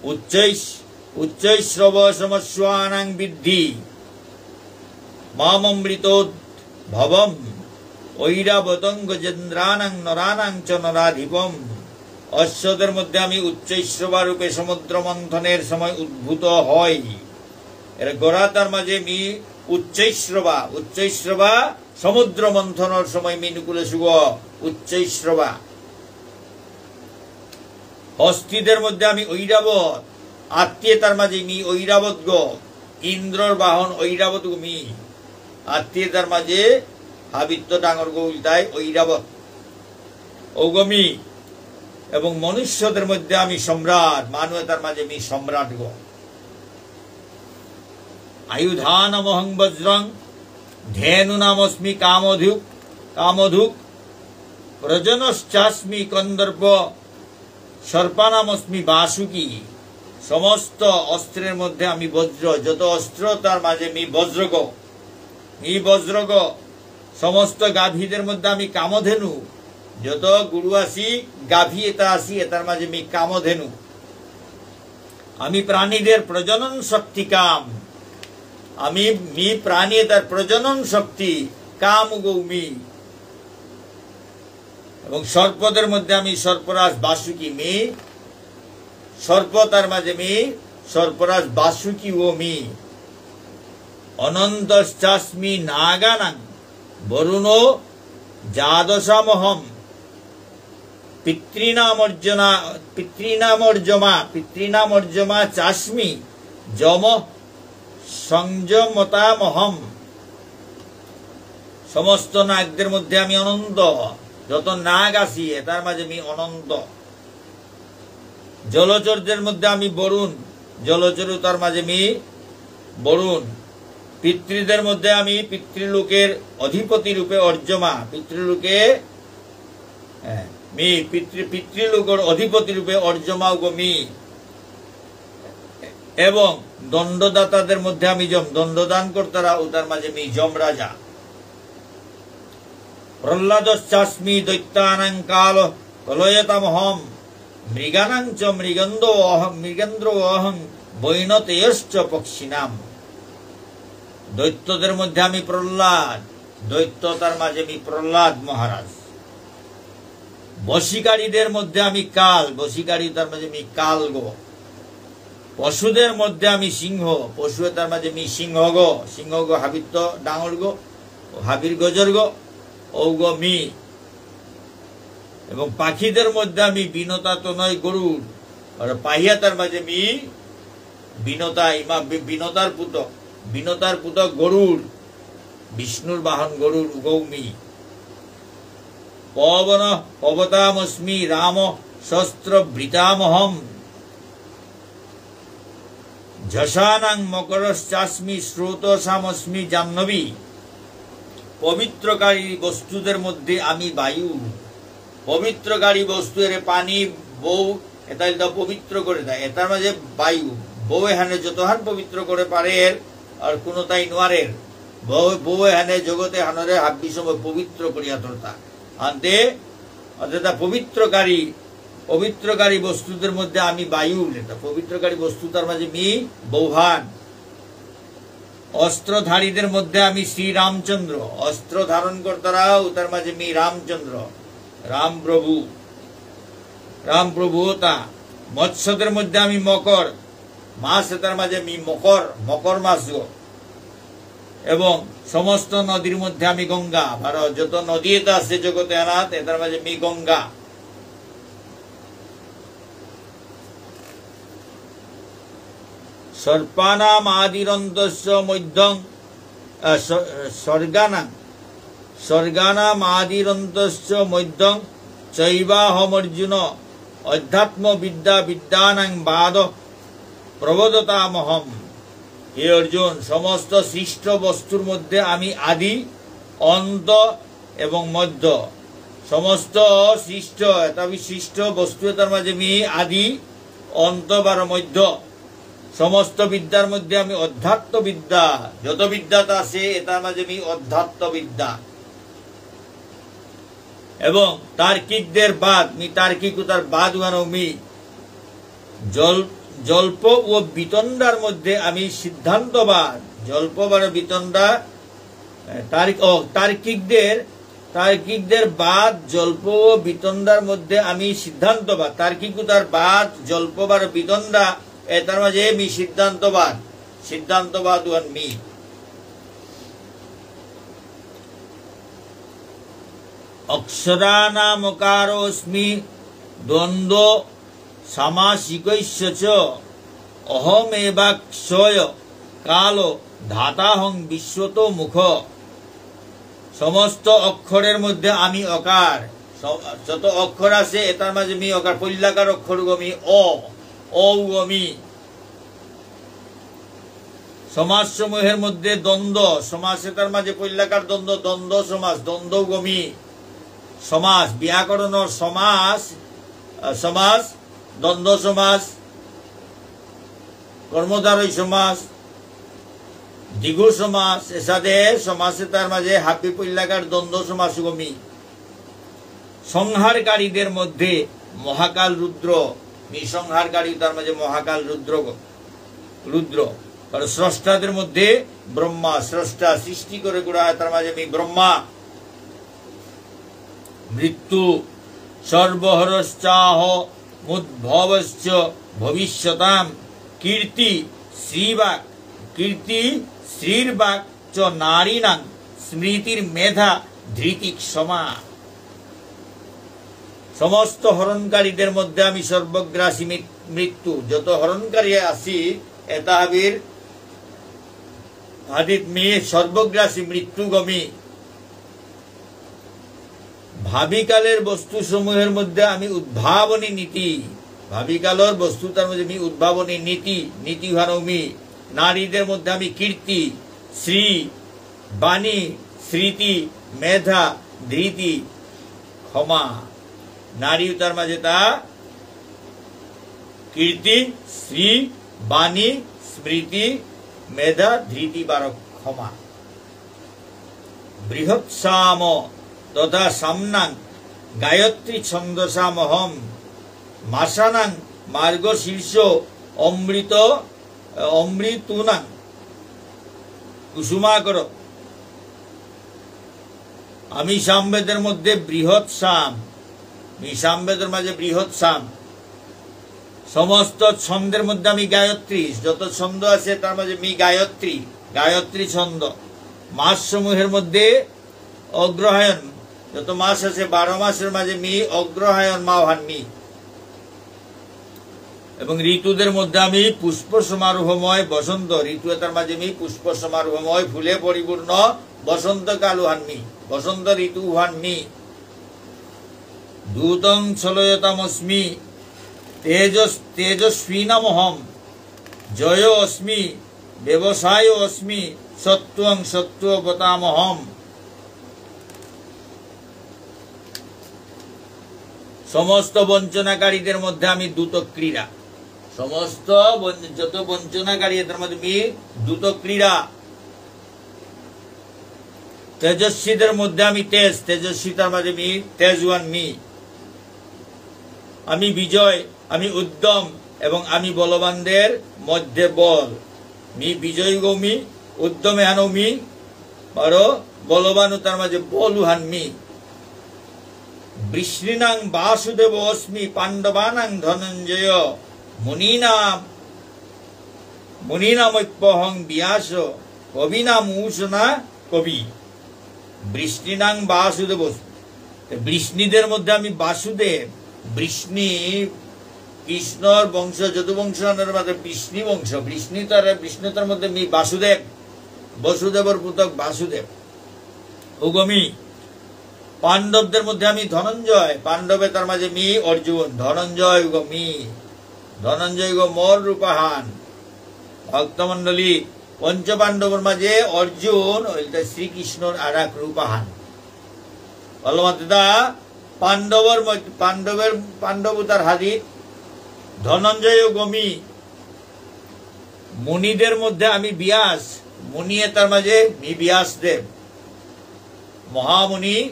উচ্চৈস-, উচ্চৈঃস্রবঃ সমশ্বানাং বিদ্ধি মামমৃতোদ্ভবম্। ঐরাবতং গজেন্দ্রাণাং নরাণাং চ নরাধিপম্। অশ্বদের মধ্যে আমি উচ্চৈঃস্রবা রূপে সমুদ্র মন্থনের সময় উদ্ভূত হই। এর গোড়া তার মাঝে মি উচ্চৈঃস্রবা, উচ্চৈঃস্রবা সমুদ্র মন্থনর সময় মি নিকুলেসুগ উচ্চৈঃস্রবা। হস্তিদের মধ্যে আমি ঐরাবত, আত্মীয়তার মাঝে মি ঐরাবত গো, ইন্দ্রর বাহন ঐরাবত গো মি। আত্মীয়তার মাঝে হাবিত্ত ডাঙর গো উল্টাই ঐরাবত। ঔগো মি। এবং মনুষ্যদের মধ্যে আমি সম্রাট, মানু এতার মাঝে মি সম্রাট গো। আয়ুধানমহং বজ্রং, ধেনূনামস্মি কামধুক, কামধুক, প্রজনশ্চাস্মি কন্দর্প, সর্পানামস্মি বাসুকি। সমস্ত অস্ত্রের মধ্যে আমি বজ্র, যত অস্ত্র তার মাঝে মি বজ্রগ, মি বজ্রগ। সমস্ত গাভীদের মধ্যে আমি কামধেনু, যত গরু আছি, গাভী এতা আছি, এতার মাঝে মি কামধেনু। আমি প্রাণীদের প্রজনন শক্তি কাম। আমি, মি প্রাণী এতার প্রজনন শক্তি কাম গো মি। এবং সর্পদের মধ্যে আমি সর্পরাজ বাসুকি মি। সর্প তার মাঝে মি সর্পরাজ বাসুকি ও মি। অনন্তশ্চাস্মি নাগানাং বরুণো দ্বাদশামহম। পিতৃণামর্জনা, পিতৃণামর্জমা, পিতৃণামর্জমা চাস্মি যম সংযমতামহম। সমস্ত নাগদের মধ্যে আমি অনন্ত, যত নাগ আছি, এতার মাঝে মি অনন্ত। জলচরদের মধ্যে আমি বরুণ, জলচর তার মাঝে মি বরুণ। পিতৃদের মধ্যে আমি পিতৃলোকের অধিপতি রূপে অর্যমা, পিতৃলোকে, হ্যাঁ, মি পিতৃ-, পিতৃলোকের অধিপতি রূপে অর্যমা গো মি। এবং দণ্ডদাতাদের মধ্যে আমি যম, দণ্ডদান করতারা, উতার মাঝে মি যম রাজা। প্রহ্লাদশ্চাস্মি দৈত্যানাং কাল কলয়তামহম। মৃগাণাং চ মৃগেন্দ্র অহং, মৃগেন্দ্র অহং বৈনতেয়শ্চ পক্ষিণাম। দৈত্যদের মধ্যে আমি প্রহ্লাদ, দৈত্য তার মাঝে মি প্রহ্লাদ মহারাজ। বশীকারীদের মধ্যে আমি কাল, বশীকারী তার মাঝে মি কাল গো। পশুদের মধ্যে আমি সিংহ, পশু তার মাঝে মি সিংহ গো, সিংহ গো হাবির তো ডাঙর গো, হাবির গজর গো, ও গো মি। এবং পাখিদের মধ্যে আমি বিনতা তনয় গরুড়, আর পাহিয়া তার মাঝে মি বিনতা, ইমা বি-, বিনতার পুত, বিনতার পুত গরুড়, বিষ্ণুর বাহন গরুড় উগৌ মি। পবন পবতামস্মি রাম শস্ত্রভৃতামহম। যশানাং মকরশ্চাস্মি স্রোতসামস্মি জাহ্নবী। পবিত্রকারী বস্তুদের মধ্যে আমি বায়ু। পবিত্রকারী বস্তু এরে পানি, বৌ, এটা এটা পবিত্র করে দেয়। এটার মাঝে বায়ু, বৌ এহানে যতহান পবিত্র করে পারের, আর কোনোটাই নোয়ারের। বৌ, বৌ এহানে জগতে হানরে হাব্বি সময় পবিত্র করিয়া ধরতা। আনতে, অর্থাৎ পবিত্রকারী, পবিত্রকারী বস্তুদের মধ্যে আমি বায়ু, এটা পবিত্রকারী বস্তু তার মাঝে মি বৌহান। অস্ত্রধারীদের মধ্যে আমি শ্রীরামচন্দ্র, অস্ত্র ধারণ করতারা, তার মাঝে মি রামচন্দ্র, রাম প্রভু, রাম প্রভু তা। মৎস্যদের মধ্যে আমি মকর, মাছ এতার মাঝে মি মকর, মকর মাছ গো। এবং সমস্ত নদীর মধ্যে আমি গঙ্গা, আর যত নদী এটা আছে জগতে আনাত, এটার মাঝে মি গঙ্গা। সর্পানামাদিরন্তশ্চ মধ্যং, আহ, স-, স্বর্গানাং, স্বর্গানামাদিরন্তশ্চ মধ্যং চৈবাহমর্জুন অধ্যাত্মবিদ্যা বিদ্যানাং বাদ প্রবদতামহম। হে অর্জুন, সমস্ত সৃষ্ট বস্তুর মধ্যে আমি আদি, অন্ত এবং মধ্য। সমস্ত সৃষ্ট, এটা সৃষ্ট বস্তু এটার মাঝে আমি আদি, অন্ত বারো মধ্য। সমস্ত বিদ্যার মধ্যে আমি অধ্যাত্ম বিদ্যা, যত বিদ্যাটা আছে এটার মাঝে আমি অধ্যাত্ম বিদ্যা। এবং তার্কিকদের বাদ, মি তার্কিকতার বাদ উহানো মি। জল-, জল্প ও বিতণ্ডার মধ্যে আমি সিদ্ধান্তবাদ, জল্প বারো বিতণ্ডা, এ, তার্ক-, ও, তার্কিকদের, তার্কিকদের বাদ জল্প ও বিতণ্ডার মধ্যে আমি সিদ্ধান্তবাদ, তার্কিকতার বাদ জল্প বারো বিতণ্ডা, এটার মাঝে মি সিদ্ধান্তবাদ, সিদ্ধান্তবাদ উহান মি। অক্ষরাণামকারোস্মি দ্বন্দ্ব সামাসিকস্য চ। অহমেবাক্ষয় কাল ধাতাহং বিশ্বতো মুখ। সমস্ত অক্ষরের মধ্যে আমি অকার। স-, যত অক্ষর আছে, এটার মাঝে মি অকার, পৈলাকার অক্ষর গমি অ, অ গমি। সমাস সমূহের মধ্যে দ্বন্দ্ব, সমাস এটার মাঝে পৈলাকার দ্বন্দ্ব, দ্বন্দ্ব সমাস, দ্বন্দ্ব গমি। সমাস, ব্যাকরণর সমাস, আহ, সমাস, দ্বন্দ্ব সমাস, কর্মধারয় সমাস, দ্বিগু সমাস, এসাদে সমাস এটার মাঝে হাবি পৈলাকার দ্বন্দ্ব সমাস গমি। সংহারকারীদের মধ্যে মহাকাল রুদ্র, মি সংহারকারী তার মাঝে মহাকাল রুদ্র গ-, রুদ্র। আর স্রষ্টাদের মধ্যে ব্রহ্মা, স্রষ্টা সৃষ্টি করে করা হয়, তার মাঝে মি ব্রহ্মা। মৃত্যু সর্বহরশ্চাহমুদ্ভবশ্চ ভবিষ্যতাম। কীর্তি শ্রীবাক, কীর্তি শ্রীর্বাক চ নারীণাং স্মৃতির্মেধা ধৃতি ক্ষমা। সমস্ত হরণকারীদের মধ্যে আমি সর্বগ্রাসী মৃ-, মৃত্যু। যত হরণকারী আছি, এটা হাবির হাদিত মি সর্বগ্রাসী মৃত্যু গমি। ভাবিকালের বস্তুসমূহের মধ্যে আমি উদ্ভাবনী নীতি, ভাবিকালর বস্তু তার মধ্যে আমি উদ্ভাবনী নীতি, নীতি হানৌ মি। নারীদের মধ্যে আমি কীর্তি, শ্রী, বাণী, স্মৃতি, মেধা, ধৃতি, ক্ষমা। নারী তার মাঝে তা কীর্তি, শ্রী, বাণী, স্মৃতি, মেধা, ধৃতি বারো ক্ষমা। বৃহৎসাম তথা সাম্নাং গায়ত্রী ছন্দসামহম। মাসানাং মার্গশীর্ষ অমৃত, অমৃতূনাং কুসুমাকর। আমি সামবেদের মধ্যে বৃহৎ সাম, মি সামবেদের মাঝে বৃহৎ সাম। সমস্ত ছন্দের মধ্যে আমি গায়ত্রী, যত ছন্দ আছে তার মাঝে মি গায়ত্রী, গায়ত্রী ছন্দ। মাস সমূহের মধ্যে অগ্রহায়ণ, যত মাস আছে বারো মাসের মাঝে মি অগ্রহায়ণ মাহান মি। এবং ঋতুদের মধ্যে আমি পুষ্প সমারোহময় বসন্ত, ঋতু এটার মাঝে মি পুষ্প সমারোহময় ফুলে পরিপূর্ণ বসন্তকাল উহান মি, বসন্ত ঋতু উহান মি। দ্যূতং ছলয়তামস্মি তেজস তেজস্বিনামহম। জয় অস্মি ব্যবসায় অস্মি সত্ত্বং সত্ত্ববতামহম। সমস্ত বঞ্চনাকারীদের মধ্যে আমি দ্যূতক্রীড়া। সমস্ত বঞ্চ-, যত বঞ্চনাকারী, এদের মধ্যে মি দ্যূতক্রীড়া। তেজস্বীদের মধ্যে আমি তেজ, তেজস্বী তার মাঝে মি, তেজওয়ান মি। আমি বিজয়, আমি উদ্যম এবং আমি বলবানদের মধ্যে বল। মি বিজয়গ মি, উদ্যম এহানও মি, বারো বলবান তার মাঝে বল উহান মি। বৃষ্ণীনাং বাসুদেব অস্মি পাণ্ডবানাং ধনঞ্জয়। মুনীনাম মুনীনামপ্যহং ব্যাস কবীনামুশনা কবি। বৃষ্ণীনাং বাসুদেব। তো বৃষ্ণীদের মধ্যে আমি বাসুদেব। বৃষ্ণী কৃষ্ণর বংশ, যদুবংশ, আনার মাঝে বৃষ্ণী বংশ। বৃষ্ণী তার, বৃষ্ণী তার মধ্যে আমি বাসুদেব, বসুদেবর পুতক বাসুদেব। উগ মি। পাণ্ডবদের মধ্যে আমি ধনঞ্জয়, পাণ্ডবে তার মাঝে মি অর্জুন, ধনঞ্জয় উগ মি। ধনঞ্জয় উগ মোর রূপাহান। ভক্তমণ্ডলী, পঞ্চপাণ্ডবর মাঝে অর্জুন হইলতা শ্রীকৃষ্ণর আর এক রূপাহান। অলমাতদা পাণ্ডবর মধ্যে, পাণ্ডবের, পাণ্ডব উতার হাদিত ধনঞ্জয় উগ মি। মুনিদের মধ্যে আমি ব্যাস, মুনি এতার মাঝে মি ব্যাসদেব, মহামুনি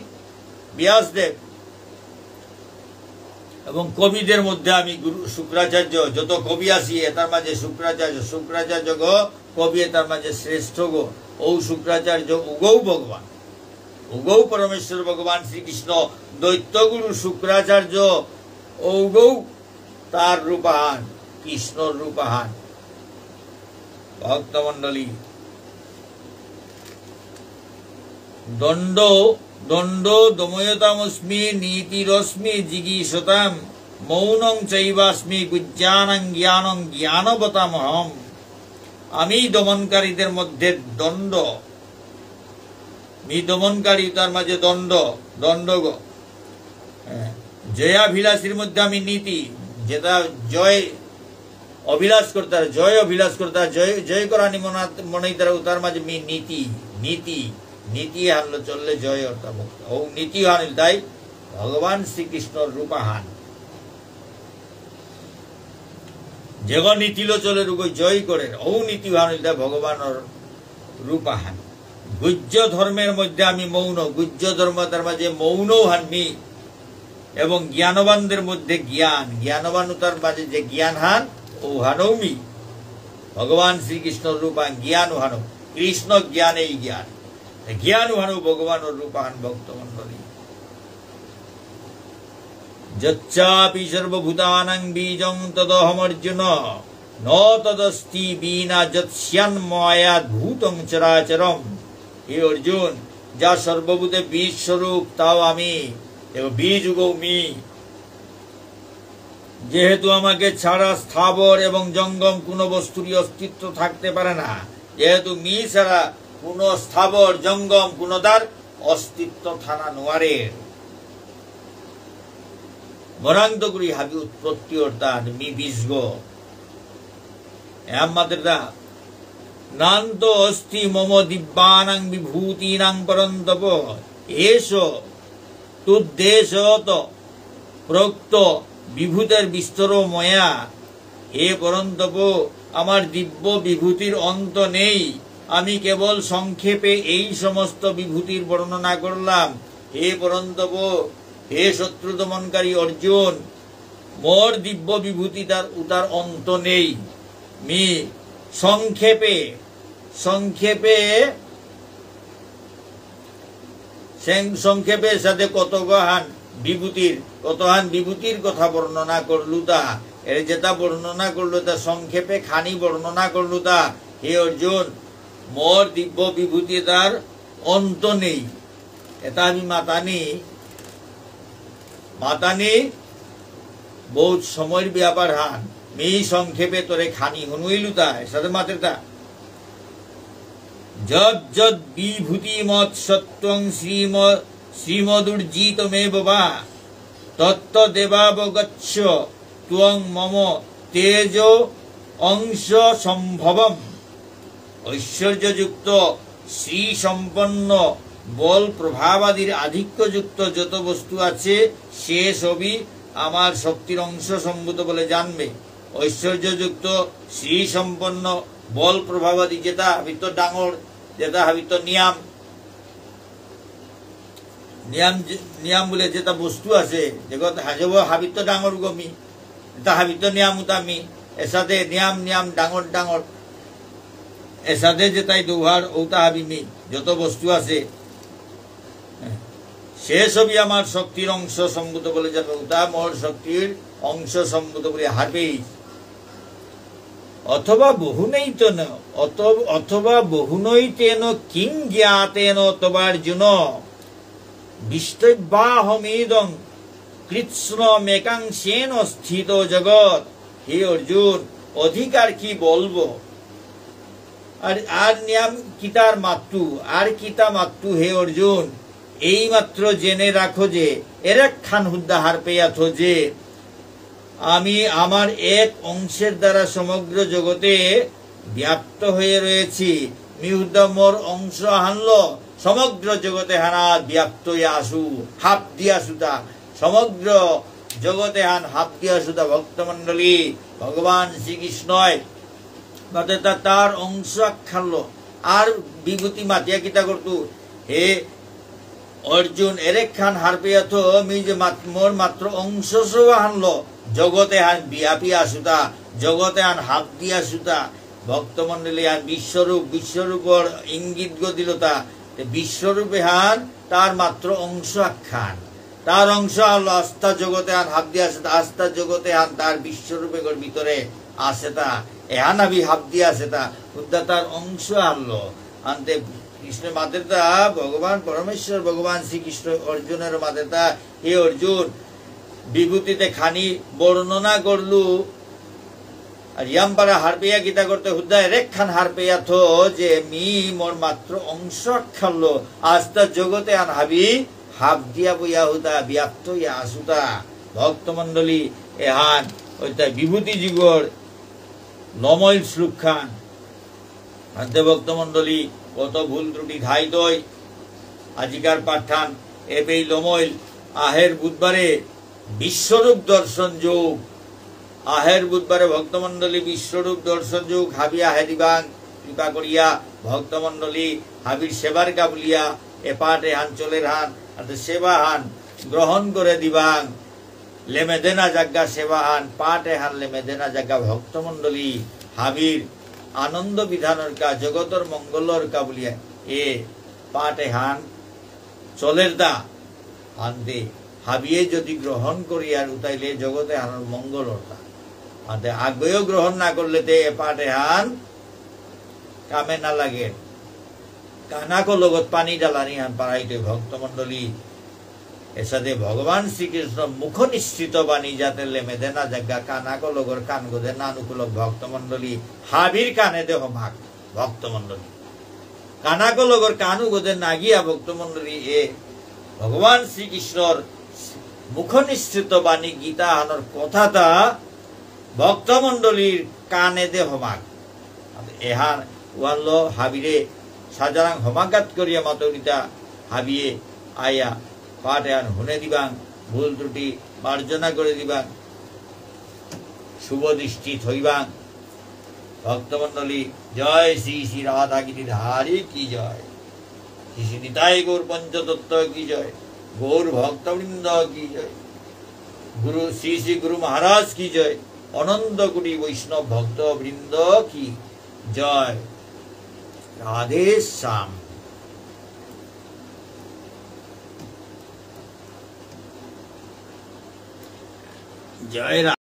ব্যাসদেব। এবং কবিদের মধ্যে আমি গুরু শুক্রাচার্য, যত কবি আছি এতার মাঝে শুক্রাচার্য, শুক্রাচার্য গ কবি এতার মাঝে শ্রেষ্ঠ গ। ঔ শুক্রাচার্য উগৌ ভগবান, উগৌ পরমেশ্বর ভগবান শ্রীকৃষ্ণ। দৈত্যগুরু শুক্রাচার্য ঔগৌ তার রূপাহান, কৃষ্ণর রূপাহান। ভক্তমণ্ডলী, দণ্ড দণ্ড দময়তামস্মি নীতিরস্মি জিগীষতাম। মৌনং চৈবাস্মি গুহ্যানাং জ্ঞানং জ্ঞানবতামহম। আমি দমনকারীদের মধ্যে দণ্ড, মি দমনকারী তার মাঝে দণ্ড, দণ্ডগ। হ্যাঁ, জয়াভিলাষীর মধ্যে আমি নীতি, যেতা জয় অভিলাষ করতার, জয় অভিলাষ করতার, জয়, জয় করানি মনা-, মনেইতার উতার মাঝে মি নীতি, নীতি, নীতি হানলো চললে জয় অর্থাৎ মুক্ত। ঔ নীতি হান ইলতাই ভগবান শ্রীকৃষ্ণর রূপাহান। যেগ নীতিলো চলের উগ জয় করের, ঔ নীতি হান ইলতাই ভগবানর রূপাহান। গুহ্য ধর্মের মধ্যে আমি মৌন, গুহ্য ধর্ম তার মাঝে মৌন হান মি। এবং জ্ঞানবানদের মধ্যে জ্ঞান, জ্ঞানবান উতার মাঝে যে জ্ঞান হান, ঔহানৌ মি। ভগবান শ্রীকৃষ্ণর রূপাহান জ্ঞান ঔহানৌ। কৃষ্ণ জ্ঞানেই জ্ঞান। জ্ঞান ঔহানৌ ভগবানর রূপাহান ভক্তমণ্ডলী। যচ্চাপি সর্বভূতানাং বীজং তদহমর্জুন। ন তদস্তি বিনা যৎস্যান্ময়াদ্ভূতং চরাচরম। হে অর্জুন, যা সর্বভূতে বীজ স্বরূপ, তাও আমি, এবং বীজ উগৌ মি। যেহেতু আমাকে ছাড়া স্থাবর এবং জঙ্গম কোনো বস্তুরই অস্তিত্ব থাকতে পারে না, যেহেতু মি ছাড়া কোনো স্থাবর জঙ্গম কোনোতার অস্তিত্ব থানা নোয়ারে। মরাংত করি হাবি উৎপত্তি অর্থাৎ মি বীজগ। এহান মাতেরতা, নান্ত অস্তি মম দিব্যানাং বিভূতিনাং পরন্তপ। এষ তুদ্দেশত প্রোক্ত বিভূতির্বিস্তরো ময়া। হে পরন্তপ, আমার দিব্য বিভূতির অন্ত নেই। আমি কেবল সংক্ষেপে এই সমস্ত বিভূতির বর্ণনা করলাম। হে পরন্তপ, হে শত্রু দমনকারী অর্জুন, মোর দিব্য বিভূতি তার উতার অন্ত নেই। মি সংক্ষেপে, সংক্ষেপে, সেং-, সংক্ষেপে সাথে কতগহান বিভূতির, কতহান বিভূতির কথা বর্ণনা করলুতা। এর যেতা বর্ণনা করলুতা, সংক্ষেপে খানি বর্ণনা করলুতা। হে অর্জুন, মোর দিব্য বিভূতি তার অন্ত নেই। এতা আমি মাতানি, মাতানি বহুত সময়র ব্যাপার হান। মি সংক্ষেপে তোরে খানি হুনুইলুতা, এসাদে মাতেরতা। যৎ যৎ বিভূতি মৎ সত্ত্বং শ্রীম-, শ্রীমদূর্জিতমেব বা। তত্ত্বদেবাবগচ্ছ ত্বং মম তেজ অংশ সম্ভবম। ঐশ্বর্যযুক্ত, শ্রীসম্পন্ন, বল প্রভাবাদির আধিক্যযুক্ত যত বস্তু আছে, সে সবই আমার শক্তির অংশ সম্ভূত বলে জানবে। ঐশ্বর্যযুক্ত, শ্রীসম্পন্ন, বল প্রভাবাদি যেতা হাবিত্ত ডাঙর, যেতা হাবিত্ত নিয়াম, নিয়াম যে, নিয়াম বুলে যেতা বস্তু আছে, যেগত হাজব হাবিত্ত ডাঙর গমি, এতা হাবিত্ত নিয়াম উতা মি, এসাদে নিয়াম নিয়াম ডাঙর ডাঙর, এসাদে যেতাই দৌহার ঔতা হাবি মি, যত বস্তু আছে, সে সবই আমার শক্তির অংশ সম্ভূত বলে জানবে, ঔতা মোর শক্তির অংশ সম্ভূত বলে হারপেই। অথবা বহুনৈতেন, অথ-, অথবা বহুনৈতেন কিং জ্ঞাতেন তবার্জুন। বিষ্টভ্যাহমিদং কৃৎস্নমেকাংশেন স্থিত জগৎ। হে অর্জুন, অধিক আর কি বলবো? আর, আর নিয়াম কিতার মাত্তু, আর কিতা মাত্তু হে অর্জুন? এই মাত্র জেনে রাখো যে এরেকখান হুদ্দা হারপেয়াথ যে আমি আমার এক অংশের দ্বারা সমগ্র জগতে ব্যাপ্ত হয়ে রয়েছি। মি হুদ্দা মোর অংশ আহানলো সমগ্র জগত এহানাত ব্যাপ্ত হয়ে আসু, হাবদি আসুতা। সমগ্র জগত এহান হাবদি আসুতা ভক্তমণ্ডলী। ভগবান শ্রীকৃষ্ণই মাতেতা তার অংশ আহানলো। আর বিভূতি মাতিয়া কিতা করতু? হে অর্জুন, এরেকখান হারপেয়াথ মি যে মাত-, মোর মাত্র অংশ সৌ আহানলো, জগত এহান ব্যাপী আসুতা, জগত এহান হাবদি আসুতা। ভক্তমণ্ডলী, এহান বিশ্বরূপ, বিশ্বরূপর ইঙ্গিত গো দিলতা। তে বিশ্বরূপ এহান তার মাত্র অংশ আহান। তার অংশ আহানলো আস্তা জগত এহান হাবদি আসেতা, আস্তা জগত এহান তার বিশ্বরূপ এগর ভিতরে আসেতা, এহান হাবি হাবদি আসেতা, হুদ্দা তার অংশ আহানলো। আনতে কৃষ্ণ মাতেতা, ভগবান পরমেশ্বর, ভগবান শ্রীকৃষ্ণ অর্জুনরে মাতেতা, হে অর্জুন, বিভূতিতে খানি বর্ণনা করলু, আর ইয়ামপারা হারপেয়া কিতা করতে হুদ্দা এরেকখান হারপেয়াথ যে মি মোর মাত্র অংশ আহানলো, আস্তা জগত এহান হাবি হাবদিয়া বইয়া হুদা ব্যাপ্ত ইয়া আসুতা। ভক্তমণ্ডলী, এহান ঐতা বিভূতি যোগর লমইল শ্লোকহান। আনতে ভক্তমণ্ডলী, কত ভুল ত্রুটি থাইতই। আজিকার পাঠহান এপেই লমইল। আহের বুধবারে বিশ্বরূপ দর্শন যোগ। আহের বুধবারে ভক্তমণ্ডলী বিশ্বরূপ দর্শন যোগ। হাবি আহে দিবাং, কৃপা করিয়া ভক্তমণ্ডলী হাবির সেবার কা বুলিয়া এ পাঠ এহান চলেরহান, অর্থাৎ সেবাহান গ্রহণ করে দিবাং। লেমেদেনা জাগা সেবাহান, পাঠ এহান লেমেদেনা জাগা ভক্তমণ্ডলী, হাবির আনন্দ বিধানর কা, জগতর মঙ্গলর কা বুলিয়া এ পাঠ এহান চলেরতা। আনতে হাবিয়ে যদি গ্রহণ করিয়ার উতাইলে জগত এহানর মঙ্গল অরতা। আনতে আগেও গ্রহণ না করলে তে এ পাঠ এহান কামে না লাগে। কানাকো লগত পানি ডালানি হান পারাইতে ভক্তমণ্ডলী। এসাদে ভগবান শ্রীকৃষ্ণ মুখ নিঃসৃত বাণী যাতে লেমেদে না জাগা কানাকো লগর কান গদে নানুকুলক ভক্তমণ্ডলী। হাবির কানে দে হমাক ভক্তমণ্ডলী। কানাকো লগর কানু গদে নাগিয়া ভক্তমণ্ডলী এ ভগবান শ্রীকৃষ্ণর মুখ নিঃসৃত বাণী গীতা হানর কথাটা ভক্তমণ্ডলীর কানে দে হমাক। এহান ওয়ানলো হাবিরে সাজারাং হমাকাত করিয়া মাতরিতা হাবিয়ে আয়া পাঠ এহান হুনে দিবাং, ভুল ত্রুটি মার্জনা করে দিবাং, শুভ দৃষ্টি থইবাং। ভক্তমণ্ডলী, জয় শ্রী শ্রী রাধা গিরিধারী কি জয়, শ্রী শ্রী নিতাই গৌর পঞ্চতত্ত্ব কি জয়, গৌর ভক্তবৃন্দ কি জয়, গুরু শ্রী শ্রী গুরু মহারাজ কি জয়, অনন্ত কোটি বৈষ্ণব ভক্তবৃন্দ কি জয়। রাধে শ্যাম। জয় রাধে।